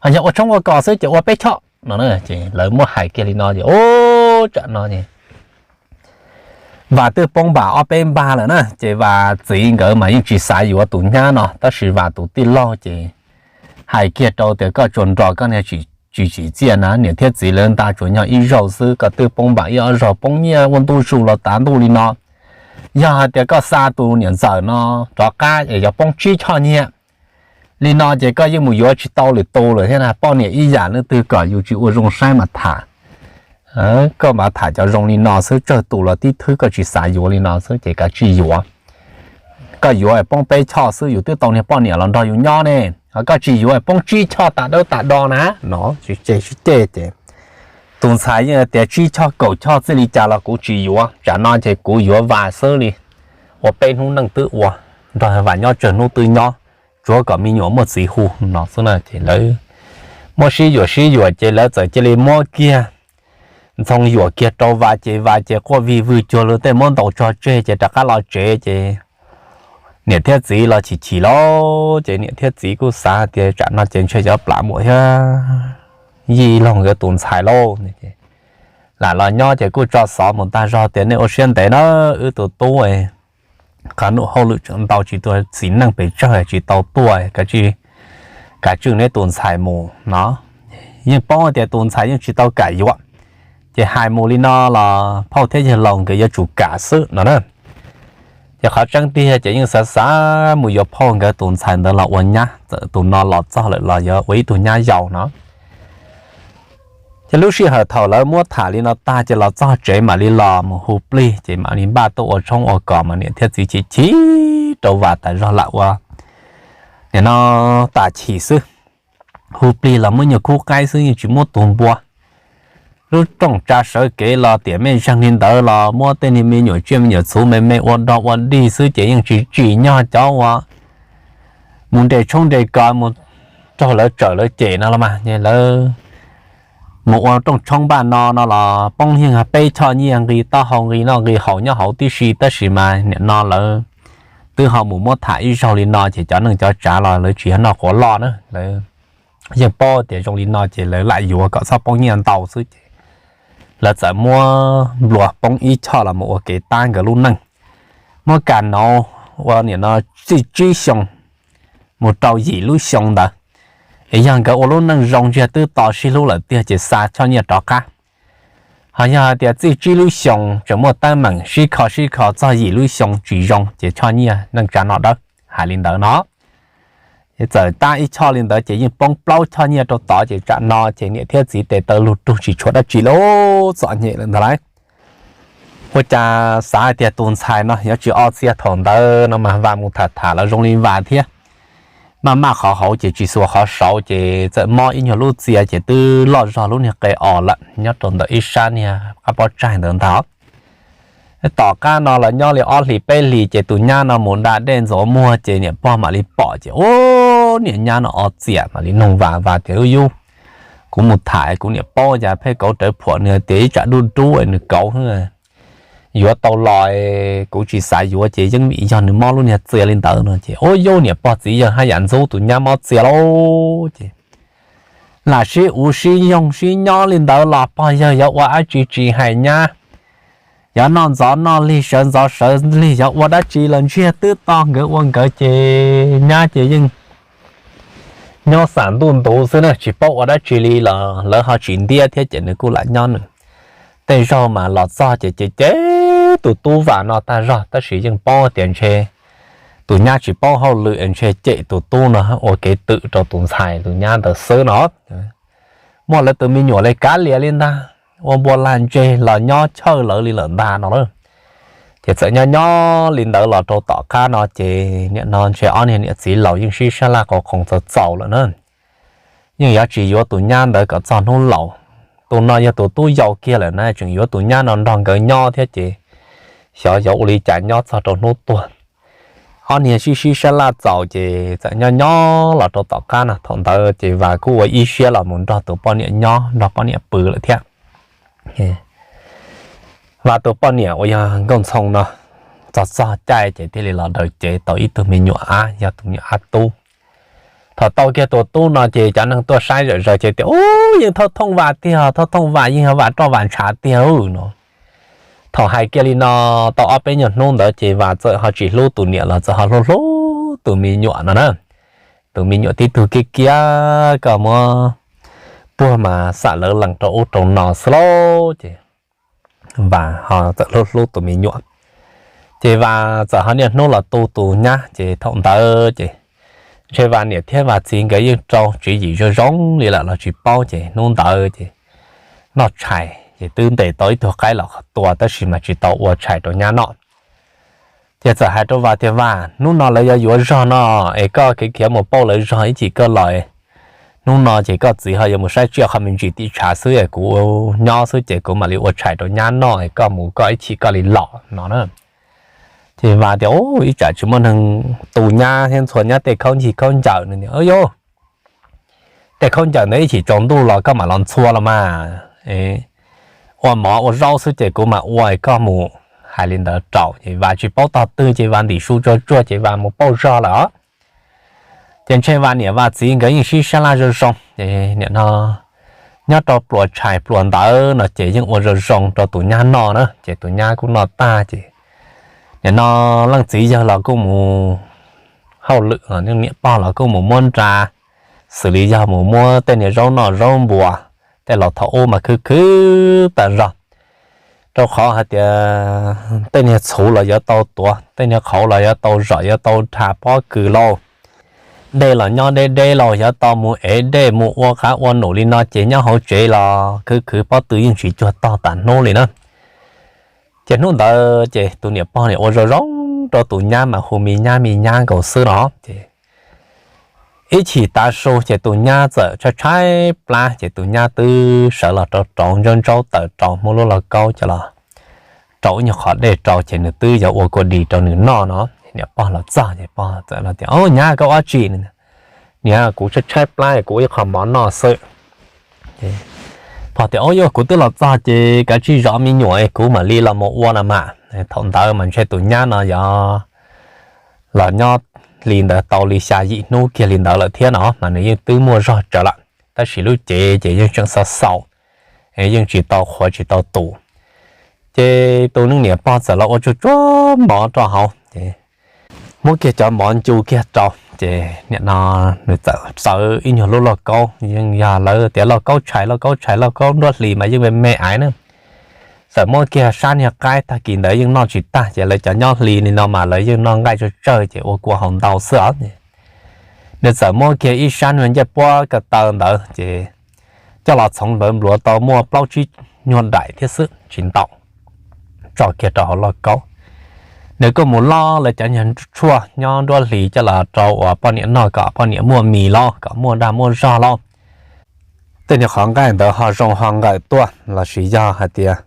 ho yog ua tshoob ua kos xwb ces ua peb choj no. Ces lawv muab hais kiag li no ces ub tsam no ces Vam twb poob npam ob peb npag lawm na ces Vam txiv nkawd mas yeej tsis xav yuav tus nyab no tab sis Vam tus tij laug ces hais kiag rau tias koj tsuas nrog koj niag tsis tsis tsim txiaj na, niam thiab txiv lawv nta tsuas yog ib zaug xwb, koj twb poob npaum ib ob zaug, poob nyiaj ua ntu zus los tav ntuj li no. Yog hais tias koj xa tus niam ntxawm no rov qab es yuav poob tsib choj nyiaj li no ces koj yeej mus yuav tsis tau lwm tus lawm thiab na. Poj niam ib yam leej twg kom yus tsis ua zoo saib mas tham. Koj mas tham cov zoo li no xwb, tsawg tus los tib thwb, koj tsis xav yuav li no xwb ces kav tsij yuav. Koj yuav poob peb choj xwb, yus twb tau niag poj niam los nrog yus nyob ne, ho koj tsis yuav poob tsib choj tas dawb tas do na no. Sib ceg sib ceg ces tus ntxhais yeej tias tsib choj kaum choj txij li cas los kuv tsis yuav, tsam no ces kuv yuav Vas xwb li, ua peb hnub neej twb ua, nrog Vas nyob tsawg hnub twb nyob, tsuav kom me nyuam muaj txiv hu no xwb na. Ces lawv muab sib yuam sib yuam ces lawv txawm cia li muab kiag ntxhoo yuam kiag rau Vas ces Vas ces quaj vig vwg cuag li tej muab ntaus tso tseg ces rov qab los tsev ces niam thiab txiv los chim chim lauj. Ces niam thiab txiv kuj xav hais tias tsam no ces ntshe cov plam muam thiab yij laug nkawd tus ntxhais lauj. Lam los nyob ces kuj tso xov mus tag zog tias nej ua siab ntev na, wb tus tub qhov nuj hauj lwm tseem ntau tsis tuaj, txiv neej pes tsawg tsis tau tuaj, kav tsij, kav tswj neb tus ntxhais mus no. Yeej paub tias tus ntxhais yeej tsis tau kam yuav, ces hais mus li no los phauj thiab yawg laus nkawd yuav tsum kam xwb no na. Ces qhov tseeb tiag ces yeej xav xav mus yuav phauj nkawd tus ntxhais ntawd los ua nyab, txawm tus no los txog lawm los yuav ua ib tug nyab yau no. Ces lub sij hawm thaum lawv muab tham li no tag ces los txog tsev mam li los mus hu plig ces mam li npaj tuaj ua tshoob ua kos mas niam thiab txiv chim chim rau Vas tas zog lam ua nim no tas chim xwb. Hu plig los muab nyuag khub qaib xwb yeej tsis muab tus npua. Lub rooj tsa sawv kev los tiam mej zeeg li ntawd los muab tej niag me nyuam tsiaj me nyuam txhuv me me ua dog ua dig xwb ces yeej tsis tsim nyog cov uas mus nres tshoob nres kos mus raug lawv tsawm lawv cem no los mas lawv mus ua rooj tshoob npaj no no los poob yeej peb choj nyiaj nqi taub hau nqi noj nqi haus nyob hauv tib si tab sis mas nim no lawv twb ho mus muab tham ib zaug li no ces cov neej cov tsav los lawv tsis yog noj quav loj na, lawv yeej paub tias zoo li no ces lawv lam yuav kom txhob poob nyiaj ntau xwb ces lawv txawm muab nplua poob ib choj los mus ua kev tab nkawd lub neej. Muab kam nauv ua nim no txij tsib xyoo mus rau yim lub xyoo ntawd, es yog nkawd ua lub neej zoo ntsiag twb to sib hlub lawm tiag ces xa choj nyiaj rov qab. Ho yog hais tias txij tsib lub xyoo tseem muaj teeb meem sib kho sib kho txog yim lub xyoo tsis zoo ces choj nyiaj neej tsa noj dawb, hais li ntawd no. Ces txawm tab ib choj li ntawd ces yeej poob plaub choj nyiaj rau tod ces tsam no ces niam thiab txiv tes taw lug rug tsis tshuav dab tsi lauj, txom nyem lawm ntag lauj. Ua cas xav hais tias tus ntxhais no yuav tsis o txia thaum ntawd no mas Vas mus tham tham los zoo li Vas thiab maj maj qhov hauv ces tsis xuas qhov saud ces txawm mob ib nyuag lub txia ces twb loj zog lub niag qe os lawm nyob rau ntawm ib sab niag qab pob tsaig ntawd ntag. Tom qab no los nyob li ob hlis peb hlis ces tus nyab no mus da dej ntxuav muag ces niam pog mam li pom ces ub, niam nyab no o txiam mam li nug Vas, Vas tias ub yub, kuv mus tham kuv niam paub cas pheej kauv rawv phuam nws tias ib tsam dub dub nws kauv yuav tau los, kuv tsis xav yuav ces yeej vim yog nws mob lub niag txia li ntawd no ces ub yub, niam pog txiv yawg haj yam ntxub tus nyab mob txia lauj ces lam sib uv sib yoog sib nyob li ntawd los pog yawg yuav ua dab tsi tsis hais nyab, yuav noj ntxov noj lig sawv ntxov sawv lig, yuav ua dab tsi los ntsiag twb to nkawd ua nkawd ces nyab ces yeej nyob xam ntuj ntuv xwb na, tsis paub ua dab tsi li los lawv ho tsis ntiab thiab ces nws kuj lam nyob nws. Tej zaug mas los txog ces ces cem tus tub Vas no tag zog tab sis yeej paub tias ntshe tus nyab tsis paub hauj lwm ntshe cem tus tub no ua kev twm rau tus ntxhais tus nyab ntawd xwb no. Muaj lawv tus me nyuam li kav liam li ntag, ua npua lag ntseg los nyob chawj lawv li lawm ntag no lauj. Ces txawm nyob nyob li ntawd los rau tom qab no ces nim no ntshe ob niag niam txiv laus yeej sib sab laj qau qoos txaus txaus lawm na. Yeej yuav tsis yuav tus nyab ntawd kom txog hnub laus. Tus no yog tus tub yau kiag lawm na, tseem yuav tus nyab no nrog nkawd nyob thiab ces xyov yuav ua li cas nyob txog rau hnub tuag. Ob niag sib sib sab laj txaus ces txawm nyob nyob los rau tom qab no, thaum ntawd ces Vas kuj ua ib siab los mus nrog tus poj niam nyob, nrog poj niam pw lawm thiab. Vas tus poj niam uas yog Nkauj Ntxhoo no txog txog caij ces thiaj li los daws cev tau ib tug me nyuam ab, yog tus me nyuam ab tub. Thaum tau kiag tus tub no ces cov neeg tuaj saib zom zaws ces tias ub, yeej Thoj Thooj Vas tiag, Thoj Thooj Vas yeej yog Vas roj Vas ntshav tiag no. Thaum hais kiag li no tau ob peb nyuag hnub ntawd ces Vas txawm ho tsis hlub tus niam los txawm ho hlub hlub tus me nyuam no na. Tus me nyuam tib tug kiab kiab koj muab puag mas xam lawv lees rau ub rau no xwb lauj. Ces Vas ho txawm hlub hlub tus me nyuam, ces Vas txawm ho niaj hnub los tu tus nyab. Ces thaum ntawd ces ntshe Vas niam thiab Vas txiv nkawd yeej rau tswv yim zoo zoo li lawm los tsis paub, ces hnub ntawd ces noj tshais ces twb ntes tau ib tug qaib los tua tab sis mas tsis tau ua tshais rau nyab noj. Ces txawm hais rau Vas tias, Vas, hnub no lawv yuav yuav zog no, es koj khiav khiav mus pauj lawv zog ib chim koj los. Hnub no ces koj txiv ho yuav mus saib tsiaj qhov me ntsis tim tshav xwb, kuv nyob xwb ces kuv mam li ua tshais rau nyab noj, koj mus koj ib chim koj li los no na. Ces Vas tias, Ub, ib tsam tsis muaj neeg tu nyab thiab ntxhua nyab tej khaub ncaws khaub ncaws no. Yog tej khaub ncaws ntawd ib chim tsaus ntuj los koj mam los ntxhua los mas. Ua mov ua zaub xwb ces kuv mam ua, koj mus. Hais li ntawd rau ces Vas tsis paub tog twg ces Vas ntim su tsuag tsuag ces Vas mus pauj zog lawm os. Ces ntshe Vas niam Vas txiv nkawd yeej sib sab laj zoo zoo ces nim no nyob rau pluas tshais pluas ntawv no ces yeej ua zoo zoo rau tus nyab noj na, ces tus nyab kuj noj tag ces nim no leej txiv yawg los kuj mus hauj lwm, niam pog los kuj mus muab nra, xws li yog mus muab tej niag zaub noj zaub npua, tej laus thaum ub mas khwv khwv tag zog, rau qhov hais tias tej niag txhuv los yuav tau tuav, tej niag qhauv los yuav tau zom yuav tau dha pob kws lauj, dej los nyob deb deb lauj, yuav tau mus ev dej mus ua qav ua num li no ces nyob hauv tsev los khwv khwv pob tw yeej tsis cuag tog tas hnub li na. Ces hnub ntawd ces tus niam pog nim ua zoo zoo rau tus nyab mas hu me nyab me nyab nkaus xwb no ces ib chim tav su ces tus nyab txawm tshaib tshaib plab ces tus nyab twb sawv los rau rauv ntsaub ntsaub taws rau muab lub lauj kaub coj los rau ib nyuag qhov dej rau ces nws twb yuav ua kua dis rau nws noj no. Niam pog los txog ces pog txawm tias, Au, nyab, koj ua dab tsi? Niam, kuv tshaib tshaib plab kuv ua ib qho mov noj xwb. Pog tias, Au, yog kuv twb los txog ces kav tsij zov me nyuam kuv mam li los mus ua no mas. Thaum ntawd mas ntshe tus nyab no yog los nyob li ntawd tau li xya yim hnub kiag li ntawd lawm thiab no mas nws yeej twb muaj zog tsawv lawm tab sis lub cev ces yeej tseem xaus xaus, yeej tsis tau qhuav tsis tau tu. Ces tus neeg niam pog txawm los ua tsuag tsuag mov rau hauv ces muab kiag cov mov ncu kiag rau ces nim no nws txawm txawv ib nyuag lub lauj kaub, yeej yog lawv tias lauj kaub tshais lauj kaub tshais lauj kaub nruab hlis mas yeej me me aiv na. Txawm muab kiag sab niag qaib, tag kis ntawd yeej noj tsis tag ces lawv cov nyob hli li no mas lawv yeej noj nqaij tsawg tsawg ces ua kua haus ntau xwb os. Nws txawm muab kiag ib sab niag ncej puab ko taw ntawd ces coj los txhoov npawv npluav tau muaj plaub tsib nyuag daim thiab xwb tsis ntau, tso kiag rau hauv lauj kaub. Nws kuj mus loj lawv cov niag tshuaj nyob nruab hlis coj los rau uas poj niam noj kom poj niam muaj mis los kom muaj dag muaj zog los tej niag qhov nqaij ntawd ho zoo ho nqawm tuaj los sis yog hais tias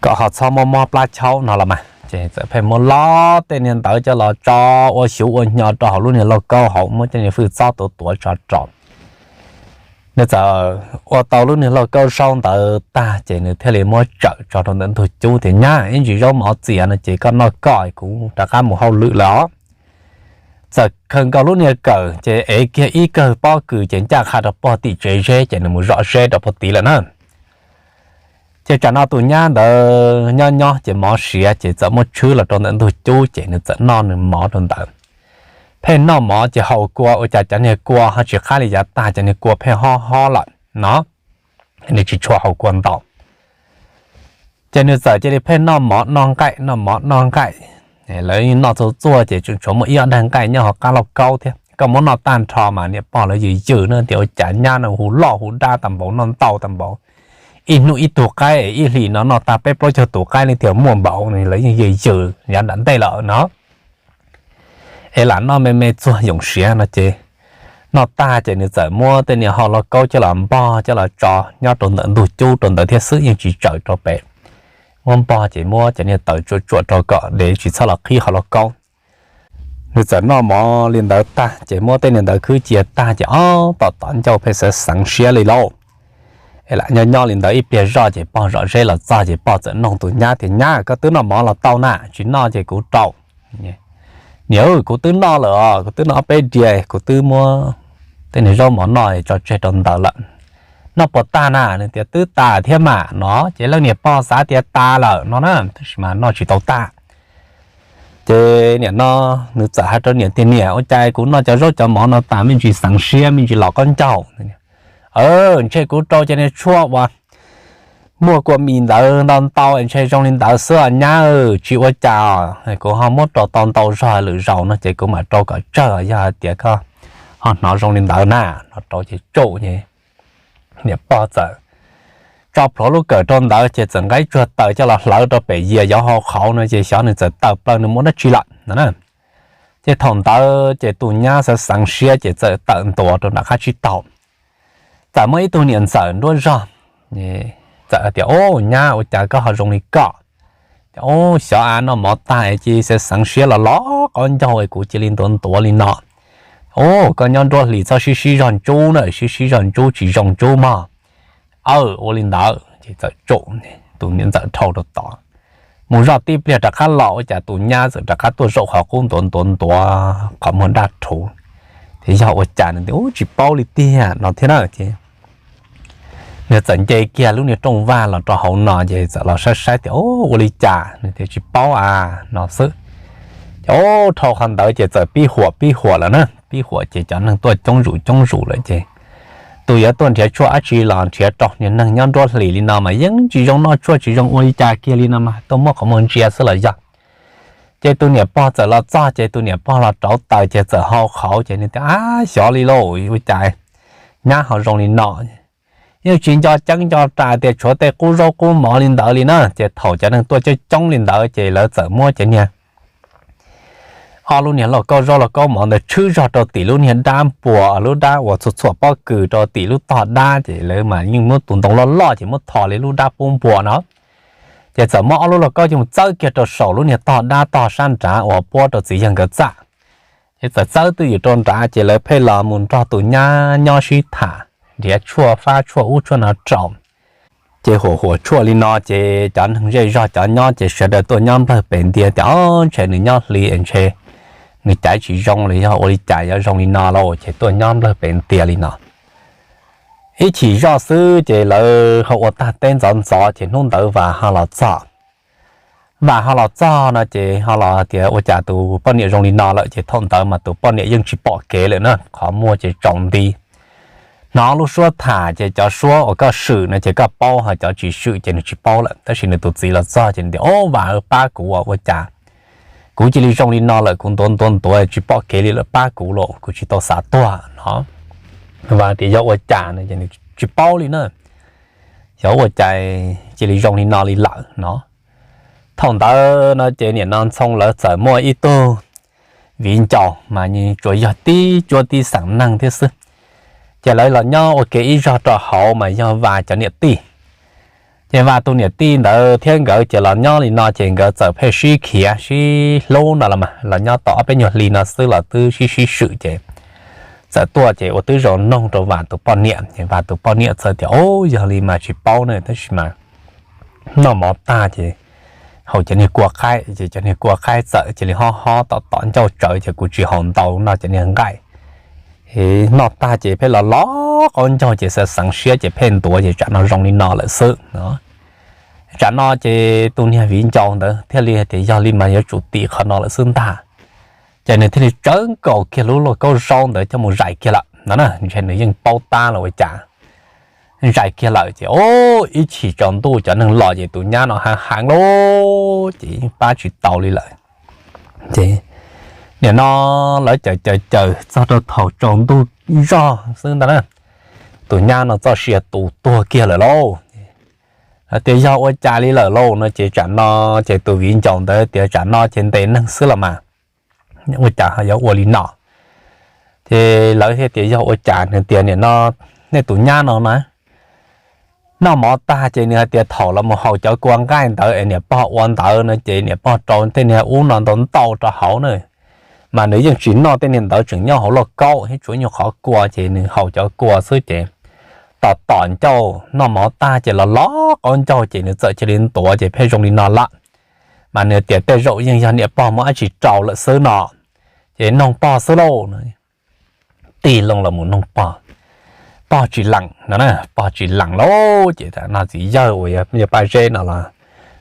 kom ho txhob mob mob plab chaub no los mas ces txawm pheej muab loj tej niag ntawd coj los tso ua xyuv ua hnyo rau hauv lub niag lauj kaub hauv, muab tej niag fwj txob tuav tuav tso rau. Nws txawm ua tau lub niag lauj kaub zaub ntawd tag ces nws thiaj li muab tsawm tso rau ntawm ntug cub tias, Nyab, ib ntsis zaub mov txias no ces koj noj koj, kuv rov qab mus hauj lwm lawm os. Txawm khaws nkaus lub niag kawm ces ev kiag ib kawm pob kws ces ncaj qha rau pog tim tsev zeb ces nws mus zom zeb rau pog tid lawm na. Ces tsam no tus nyab ntawd nyob nyob ces mov siav ces txawm muab tshwb los rau ntawm ntug cub ces nws txawm noj nws mov rau ntawd. Pheej noj mov ces haus kua ua cas cov niag kua ho tsis qab li yav tag, cov niag kua pheej hob hob lawm no, nws tsis tshua haus kua ntau. Ces nws txawm cia li pheej noj mov noj nqaij noj mov noj nqaij. Lawv noj txhua txhua ces tseem tshuav muaj ib ob daig nqaij nyob hauv qab lauj kaub thiab, koj muab noj tag nrho mas niam pog lawv yws yws na tias ua cas nyab no hu loj hu dab tag npaum, noj ntau tag npaum. Ib hnub ib tug qaib, ib hlis no noj tag peb plaub caug tus qaib li tias muaj npaum, lawv yeej yws yws yav nram ntej lawm no. Es lam noj me me txuag yoom siav no ces noj tag ces nws txawm muab tej niag hau lauj kaub coj los npog coj los tso nyob rau ntawm ntug cub rau ntawd thiab xwb, yeej tsis tsawm rau pem. Muab npog ces muab cov niag taws tsuam tsuam rau kom dev tsis txhob los qhib hau lauj kaub. Nws txawm noj mov li ntawd tag ces muab tej niag ntawd khwb cia tag ces ob tom tom ncauj pheej xav xeev siab li lauj. Es lam nyob nyob li ntawd ib pliag zoj ces pog zom zeb los txog ces pog txawm noog tus nyab tias, Nyab, koj twb noj mov los tau na, tsis noj ces kuv rau. Niam, kuv twb noj lawm os, kuv twb noj ob peb diav, kuv twb muab tej niag zaub mov noj tso tseg rau ntawd lawm. Noj puas tag na? Nws tias, Twb tas thiab mas no ces leej niam pog xav tias tas lawm no na, tab sis mas noj tsis tau tag. Ces niam no nws txawm hais rau niam tias, Niam, ua cas kuv noj cov zaub cov mov no tas me ntsis xeev siab me ntsis los qaub ncaug? Ntshe kuv rau cov niag tshuaj uas muaj kua mis ntawd ntau ntau es ntshe zoo li ntawd xwb os nyab, tsis ua cas os. Kuv ho muab rau tau ntau zog lwm zaus no ces kuv mam rau kom tsawg, yog hais tias koj ho hnov zoo li ntawd na. No rau ces tsum, niam pog txawm tso plhuav lub kawm rau ntawd ces txawm nqa ib tsuag taws coj los hlawv rau pem yias yuav hau qhauv no ces xyov nws txawm tawm plaws nws mus dab tsi lawm no na. Ces thaum ntawd ces tus nyab xav xeev siab ces txawm tawm ntuav rau nram qab tsib taug. Txawm muaj ib tug niam ntxawm nruab zog txawm tias, Ub, nyab, ua cas koj ho zoo li koj? Ub, xyov av noj mov tag cia li xav xeev siab los los qaub ncaug es kuv cia li ntuav ntuav li no. Ub, koj nyob nruab hlis txhob sib sib zog ntsub na, sib sib zog ntsub tsis zoo ntsub mog. Aw, ua li ntawd ces txawm tsum, tus niam ntxawm dhau rau tod mus zoj tib pliag rov qab los ua cas tus nyab txawm rov qab tuaj zaum qhov qub ntuav ntuav ntuav qhov muag daj rhuv. Ces yog ua cas nws tias, Ub, tsis paub li tiag no thiab na. Ces nws txawm nce kiag lub niag rooj vag los rau hauv no ces txawm los saib saib tias, Ub, ua li cas? Nws tias, Tsis paub a, no xwb. Ces ub, dhau qhov ntawd ces txawm pib huam pib huam lawm na, pib huam ces cov neeg tuaj coob zus coob zus lawm ces tus yuav tuaj nrhiav tshuaj dab tsi los nrhiav rau niag neeg nyob nruab hlis li no mas yeej tsis zoo noj tshuaj tsis zoo ua li cas kiag li no mas tuaj muab qhov muag ntsia xwb los yog. Ces tus niam pog txawm los txog ces tus niam pog los rauv taws ces txawm hau qhauv ces nws tias, Ab, xyov li lauj, ua cas nyab ho zoo li no. Yeej tsis nco ceeb nco ras tias tshuav tej qub zaub qub mov li ntawd li na. Ces thaum cov neeg tuaj coob coob li ntawd ces lawv txawm muab cov niag ob lub niag lauj kaub zaub lauj kaub mov ntawd tshwb zog rau tim lub niag dab npua, lub dab uas txhua txhua pob kws rau tim lub tog dab ces lawv mas yeej muab tus ntoo loj loj ces muab tho li lub dab pub npua no. Ces txawm muab ob lub lauj kaub coj mus txawb kiag rau saum lub niag tog dab tog sab nrad uas puab rau txiv yawg nkawd txaj. Ces txawm txawb twj ywm rau nrad ces lawv pheej los mus nrog tus nyab nyob sib tham nrhiav tshuaj fab tshuaj ub tshuaj no rau. Ces huam huam tshuaj li no ces cov neeg zej zog cov nyob ces sawv daws tuaj nyob nplawg pem ntias tias, Ob, ntshe nws nyob hli es ntshe nws caiv tsis zoo los yog ua li cas yuav zoo li no lauj. Ces tuaj nyob nplawg pem ntias li no. Ib chim zoj xwb ces lawv ho ua tag teb ntxov ntxov ces hnub ntawd Vas ho los txog. Vas ho los txog no ces ho los tias, Ua cas tus poj niam zoo li no lawm? Ces thaum ntawd mas tus poj niam yeej tsis pom kev lawm na, qhov muag ces tsaus nti. Hnov lub suab tham ces cov suab uas koj swm no ces koj paub, ho cov tsis swm ces nws tsis paub lawm. Tab sis nws tus txiv los txog ces nws tias, Ob, Vas, pab kuv, ua cas kuv cia li zoo li no lawm? Kuv ntuav ntuav ntuav tsis pom kev li lawm, pab kuv los kuv tsis tau xav tuag no. Vas tias, Yog ua cas no? Tsis paub li na, yog ua cas cia li zoo li no li lawm no. Thaum ntawd no ces niam no Ntxhoo lawv txawm muaj ib tug viv ncaus mas tsuas yog tib cuab tib xeem neeg thiab xwb. Ces lawv los nyob ua ke ib zog rau hauv mas yog Vas cov niam tij. Ces Vas tus niam tij ntawd thiab nkawd ces los nyob li no ces nkawd txawm pheej sib khiav sib hlub no los mas los nyob tau ob peb nyuag hli no xwb los twb sib sib swm ces txawm tuaj ces ua twb zoo noog rau Vas tus poj niam ces Vas tus poj niam txawm tias, Ub, yog li mas tsis paub ne, tab sis mas noj mov tag ces haus cov niag kua qaib ces cov niag kua qaib txawm cia li hob hob tom tom ncauj tsawv ces kuv tsis haus ntau, noj cov niag nqaij. Noj tag ces pheej los los qaub ncaug ces xav xeev siab ces pheej ntuav ces tsam no zoo li no lawm xwb no. Tsam no ces tus niag viv ncaus ntawd thiaj li tias, Yog li mas yuav tsum tim qhov no lawm xwb ntag. Ces nws thiaj li tsawv nkaus kiag lub lauj kaub zaub ntawd coj mus zais kiag lawm no na, ntshe nws yeej paub tab los ua cas. Zais kiag lawm ces, o, ib chim tsaus ntuj cov neeg los ces tus nyab no heev heev lauj, ces yeej pab tsis tau li lawm. Ces nim no lawv caws caws caws txog rau thaum tsaus ntuj zog xwb ntag na, tus nyab no txoj sia tu tuag kiag lawm lauj. Hais tias, Yog ua cas li lawm lauj? No ces tsam no ces tus viv ncaus ntawd tias, Tsam no ces ntes neeg xwb los mas, ua cas yuav ua li no? Ces lawv thiaj tias, Yog ua cas? Nws tias, Nim no nej tus nyab no na, noj mov tag ces nws hais tias thaum los mus haus cov kua nqaij ntawd es niam pog ua ntawd no ces niam pog rau tej niag ub no ntau ntau rau hauv na, mas nws yeej tsis noj tej niag ntawd, tseem nyob hauv lauj kaub thiab tsuav nyuag qhov kua, ces nws haus cov kua xwb ces tom tom ncauj noj mov tag ces los los qaub ncaug ces nws txawm cia li ntuav ces pheej zoo li no lawm. Mas nws tias tej zaum yeej yog niam pog muab dab tsi rau lawm xwb no. Ces noog pog xwb lauj. Tig loo los mus noog pog, pog tsis lees no, pog tsis lees lauj. Ces no txiv yawg uas yog Paj Zeb no los,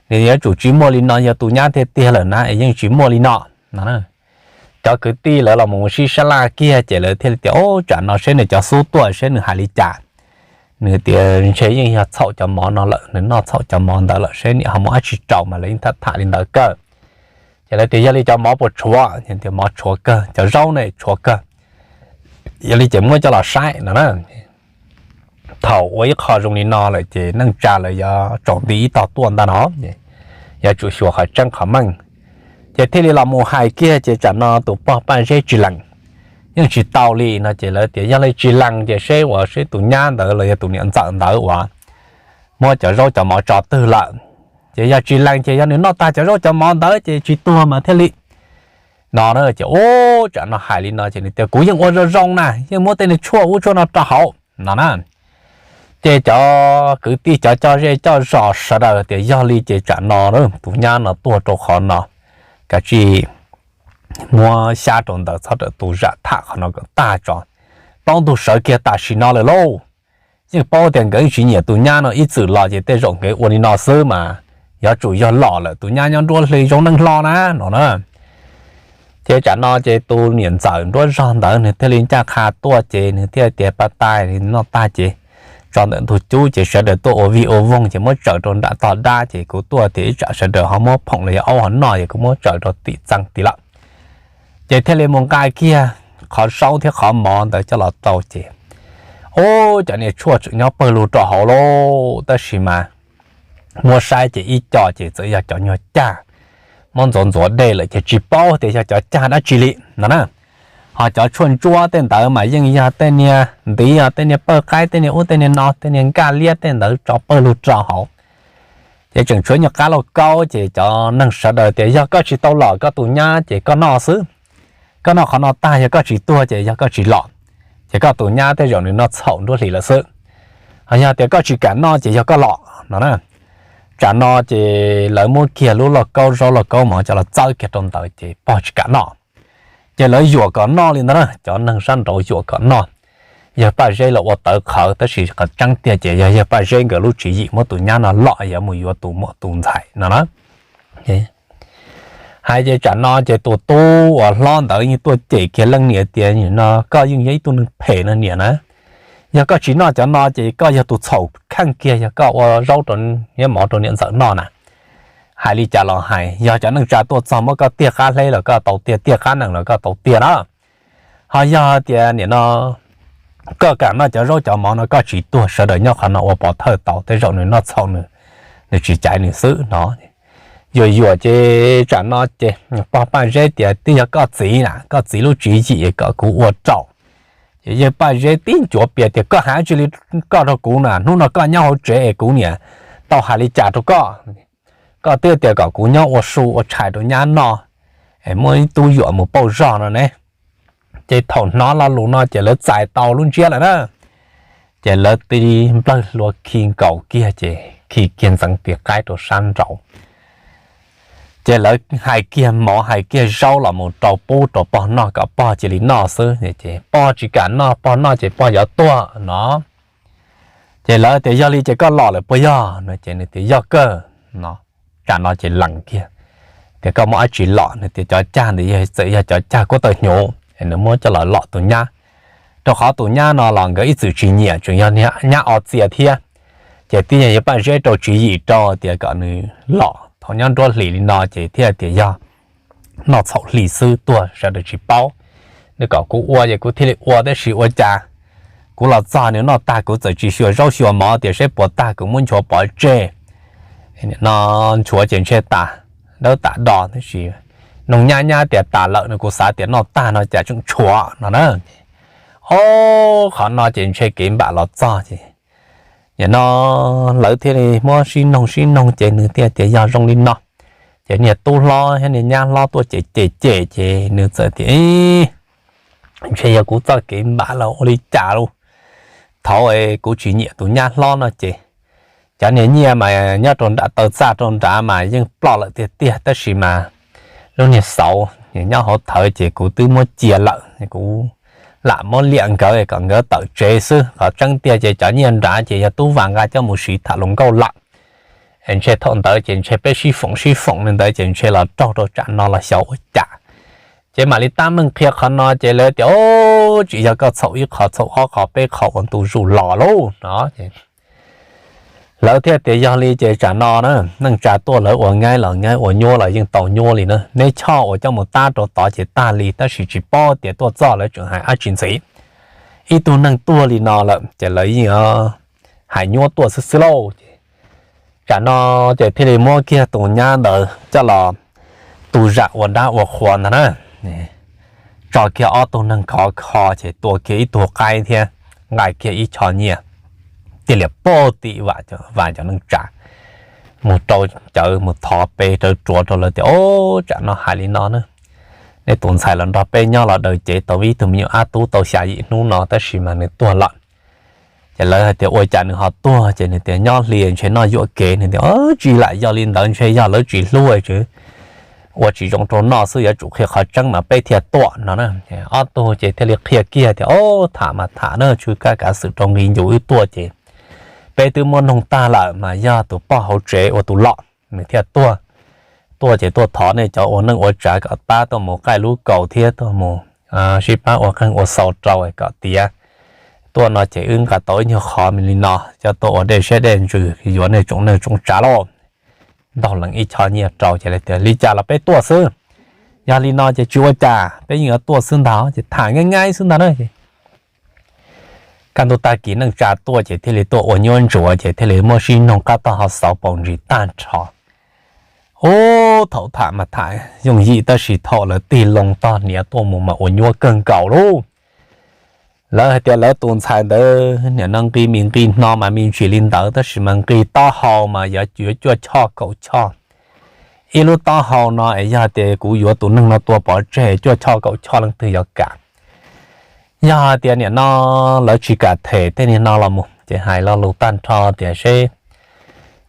nws yuav tsum tsis muaj li no, yog tus nyab tiag tiag lawm na es yeej tsis muaj li no no. Cov kwv tij lawv los mus sib sab laj kiag ces lawv thiaj li tias, O, tsam no seb nws cov xub tuaj seb nws hais li cas. Nws tias ntshe yeej yog txhaum cov mov no lawm, nws noj txhaum cov mov ntawd lawm seb niam ho muaj dab tsi rau mas lawv yeej tham tham li ntawd kawg. Ces lawv tias yog li cov mov puas tshuav? Tias mov tshuav kawg, cov zaub ne tshuav kawg. Yog li ces muab coj los saib no na. Thaum ua ib qho zoo li no lawm ces neej tsa lawv yuav tsaus nti ib tog tuaj ntag no, yuav tsum xyuas qhov tseeb qhov meej. Ces thiaj li los mus hais kiag ces tsam no tus pog Paj Zeb tsis lees, yeej tsis tau li no ces lawv tias yog li tsis lees ces seb uas seb tus nyab ntawd los yog tus niam ntxawm ntawd uas muab cov zaub cov mov tso twg lawm. Ces yog tsis lees ces yog nws noj tag cov zaub cov mov ntawd ces tsis tuag mas thiaj li no na. Ces ub, tsam no hais li no ces nws tias kuv yeej ua zoo zoo na, yeej muab tej niag tshuaj ub tshuaj no rau hauv no na. Ces cov kwv tij cov coj zej coj zos sawv daws tias yog li ces tsam no tus nyab no tuag rau qhov no, kav tsij muab xyab rau ntawd txhob rawm tus zam tham qhov no kom tag tso. Plaub ntug sawv kiag tam sim no lawm lauj. Yeej paub tias nkawd tsis nyiam tus nyab no ib txwm los ces tej zaum nkawd ua li no xwb mas yuav tsum yog lom lawm, tus nyab nyob nruab hli zoo neej hlo na no na. Ces tsam no ces tus niam ntxawm nruab zog ntawd nws thiaj li ncaj qha tuaj ces nws thiaj tias pab tais noj tag ces tso ntawm ntug cub ces sawv daws tuaj ua vij ua voog ces muab tsaws rau nram tog dab ces kuv tuaj tias ib tsam sawv daws ho muab phoom los yog aub ho noj es kuv muab tsaws rau tim txee tid lawm. Ces thiaj li mus nqa kiag qhov zaub thiab qhov mov ntawd coj los rau ces ub, cov niag tshuaj tseem nyob pawg lug rau hauv lauj, tab sis mas muab saib ces ib co ces txawm yog cov nyuag cag muab ntxuav ntxuav dej lawm ces tsis paub tias yog cov cag dab tsi li no na. Ho cov tshuaj ntsuab tej ntawd mas yeej yog tej niag ntiv, tej niag pawg qaib, tej niag ub tej niag no, tej niag nkaj liab tej ntawd tso pawg lug rau hauv. Ces tseem tshuav nyuag qab lauj kaub ces cov neeg sawv daws tias yog koj tsis tau lom koj tus nyab ces koj noj xwb. Koj noj qhov no tag yog koj tsis tuag ces yog koj tsis lom, ces koj tus nyab tej zaum nws noj txhaum nruab hlis lawm xwb. Ho yog tias koj tsis kam noj ces yog koj lom no na. Tsam no ces lawv muab kiag lub lauj kaub zaub lauj kaub mov coj los txawb kiag rau ntawd ces pog tsis kam noj. Ces lawv yuam kom noj li ntawd na, cov neeg sab nraud yuam kom noj. Yawg Paj Zeb los ua tawv qhawv tab sis qhov tseeb tiag ces yog yawg Paj Zeb nkawd lub tswv yim muab tus nyab no lom yuav mus yuav tus muam tus ntxhais no na. Hais ces tsam no ces tus tub uas hlob ntawd yeej tuaj cem kiag leej niam tias no koj yeej yog ib tug neeg phem no niam na. Yog koj tsis noj cov no ces koj yog tus txhaum kheej kiag, yog koj ua zaub rau, mov rau niam ntxawm noj na. Hais li cas los hais, yog cov neej tsa tuaj txog muab koj tiag qab hleb los koj tau tiag, tiag qab nees los koj tau tiag na. Ho yog tias nim no koj kam noj cov zaub cov mov no koj tsis tuag, sawv daws nyob qhov no ua pov thawj tau, tej zaum nws noj txhaum nws, nws tsis caiv nws xwb no. Yuam yuam ces tsam no ces pog Paj Zeb tias twb yog koj txiv na, koj txiv lub tswv yim kom kuv ua rau. Ces yawg Paj Zeb tib ncuav pias tias koj hais dab tsi li koj rau kuv na, hnub no koj nyob hauv tsev es kuv niam tau hais li cas rau koj? Koj twb tias kom kuv nyob ua su ua tshais rau nyab noj, es muaj ib tug yuam mus pauj zog no ne. Ces thaum hnov lo lus no ces lawv txais tau lub ntsiab lawm na. Ces lawv tib nplawg hlua khi nkaus kiag ces khi kiag ntxeev tis qaib rau sab nraud. Ces lawv hais kiag mov hais kiag zaub los mus rau pub rau pog noj kom pog cia li noj xwb. Ces pog tsis kam noj, pog noj ces pog yuav tuag no. Ces lawv tias yog li ces koj lom lawm puas yog no? Ces nws tias yog kawg no. Tsam no ces lees kiag tias koj muaj dab tsi lom? Nws tias cov cag ntawd yog, txawm yog cov cag kuab tawg hnyuv es nws muab coj los lom tus nyab, rau qhov tus nyab no los nkawd ib txwm tsis nyiam, tseem yog nyab o txias thiab. Ces tib yog yawg Paj Zeb rau tswv yim rau tias kom nws lom thaum nyob nruab hlis li no ces thiaj tias yog noj txhaum hli xwb tuag sawv daws tsis paub. Nws kom kuv ua ces kuv thiaj li ua, tab sis ua cas kuv los txog nws noj tag kuv txawm tsis xyuas zaub xyuas mov tias seb puas tag kuv muab nchuav pov tseg. No nchuav ces ntshe tas dawb tas do, tab sis noog nyab nyab tias tas lawm no, kuv xav tias noj tag no cas tseem tshuav no na. Ob, qhov no ces ntshe kev npam los txog ces nim no lawv thiaj li muab sib noog sib noog ces nws thiaj tias yog zoo li no. Ces niag tub hlob thiab niag nyab hlob tuaj cem cem cem ces nws txawm tias ntshe yog kuv txoj kev npam los ua li cas lauj. Thaud kuv tsis nyiam tus nyab hlob no ces cov niag nyiaj mas nyob rau nram taw txaj rau nrad mas yeej ploj lawm tiag tiag, tab sis mas lub niag xauv nyob hauv thawv ces kuv twb muab cia lawm, kuv lam muab liam nkawd kom nkawd tawm tsev xwb. Qhov tseeb tiag ces cov nyiaj nrad ces yog tub vas nqa coj mus siv tham hluas nkauj lawm. Ntshe thaum ntawd ces ntshe peb sib foom sib foom li ntawd ces ntshe los raug rau tsam no los xyov ua cas. Ces mam li tab meeg qhia qhov no ces lawv tias, O, tsis yog koj txhaum ib qho txhaum ob qho peb qho ua ntu zus los lauj no. Lawv thiaj tias, Yog li ces tsam no na, neej tsa tuaj lawv ua ngaib los ngaib, ua nyuab los yeej tau nyuab li na. Neb choj uas coj mus tab rau tod ces tag li, tab sis tsis paub tias tuaj txog lawv tseem hais dab tsi ntxiv. Ib tug neeg tuag li no lawm ces lawv yeej hais nyuab tuaj xwb xwb lauj. Ces tsam no ces thiaj li muab kiag tus nyab ntawd coj los tu zam ua dab ua qhua ntag na. Tso kiag ob tug neeg khov kho ces tua kiag ib tug qaib thiab nqa kiag ib choj nyiaj, cia li pab tim Vam cov neej tsa, mus rau cawv mus thov pe rawv ruav rau lawv tias, O, tsam no hais li no na, nej tus ntxhais los nrog peb nyob los daws cev tau ib tug me nyuam ab tub tau xya yim hnub no tab sis mas nws tuag lawm. Ces lawv hais tias, Ua cas nws ho tuag? Ces nws tias, Nyob hli ntshe noj yuam kev. Nws tias, Tsis lam yog li ntawd, ntshe yog lawv tsis hlub, ua tsis zoo rau noj xwb, yuav tsum qhia qhov tseeb mas peb thiaj tuaj no na. Ob tug ces thiaj li qhia kiag tias, O, tham mas tham na, tsw kab kav xwm rau nqi ncus wb tuaj ces peb twb muab noog tag lawm mas yog tus poj hauv tsev ua tus lom nws thiaj tuag. Tuaj ces tuaj thov nej cov ua neej ua tsav kom pab tuaj mus qaij lub kaus thiab tuaj mus sib pab ua qeej ua xau rau kom tiav. Tuaj no ces wb nqa tau ib nyuag qhov li no coj tuaj ua dej siab dej ntsws yuav nej tsoom neej tsoom tsav lauj. Ntaug lees ib choj nyiaj rau ces tias, Li cas los peb tuaj xwb. Yog li no ces tsis ua cas, peb yeej yuav tuaj xwb ntag, ces tham nyaib nyaib xwb ntag na. Kaj ntug tag kis neej tsa tuaj ces thiaj li tuaj ua nyuab ntsuav ces thiaj li muab sib noog qab toj hau xauv paus ntsis tag nrho. Ub, thaum tham mas tham yooj yim tab sis thaum lawv tig loo tog hniav tuaj mus mas ua nyuab kawg nkaus lauj. Lawv hais tias lawv tus ntxhais ntawd nim no nqi mis nqi hno mas me ntsis li ntawd tab sis mas nqi taub hau mas yuav cuaj choj kaum choj. Ib lub taub hau no es yog tias kuv yuav tus neeg no tua pov tseg cuaj choj kaum choj leej twg yuav kam. Yog hais tias nim no lawv tsis kam them tej niag no los mus ces hais lo lus tag nrho tias seb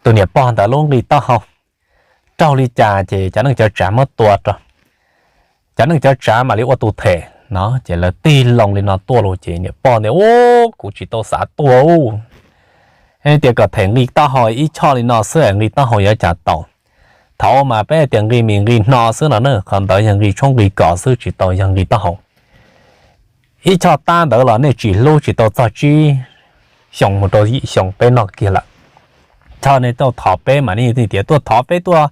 tus niam pog ntawd lub nqi taub hau raug li cas ces cov neej cov tsav muab tua rau, cov neej cov tsav mam li ua tus them no. Ces lawv tig loo li no tuaj los ces niam pog ntawd, Ub, kuv tsis tau xav tuaj ub. Tias kom them nqi taub hau ib choj li no xwb nqi taub hau yuav cas tau. Thaum mas peb tias nqi mis nqi hno xwb no na, qhov ntawd yog nqi tshoob nqi kos xwb tsis tau yog nqi taub hau. Ib choj tab ntawd los nej tsis hlub tsis tau txog tsib xyoo mus rau yim xyoo peb noj kiag lawm. Choj nej tau thov peb mas nej tias tuaj thov peb tuaj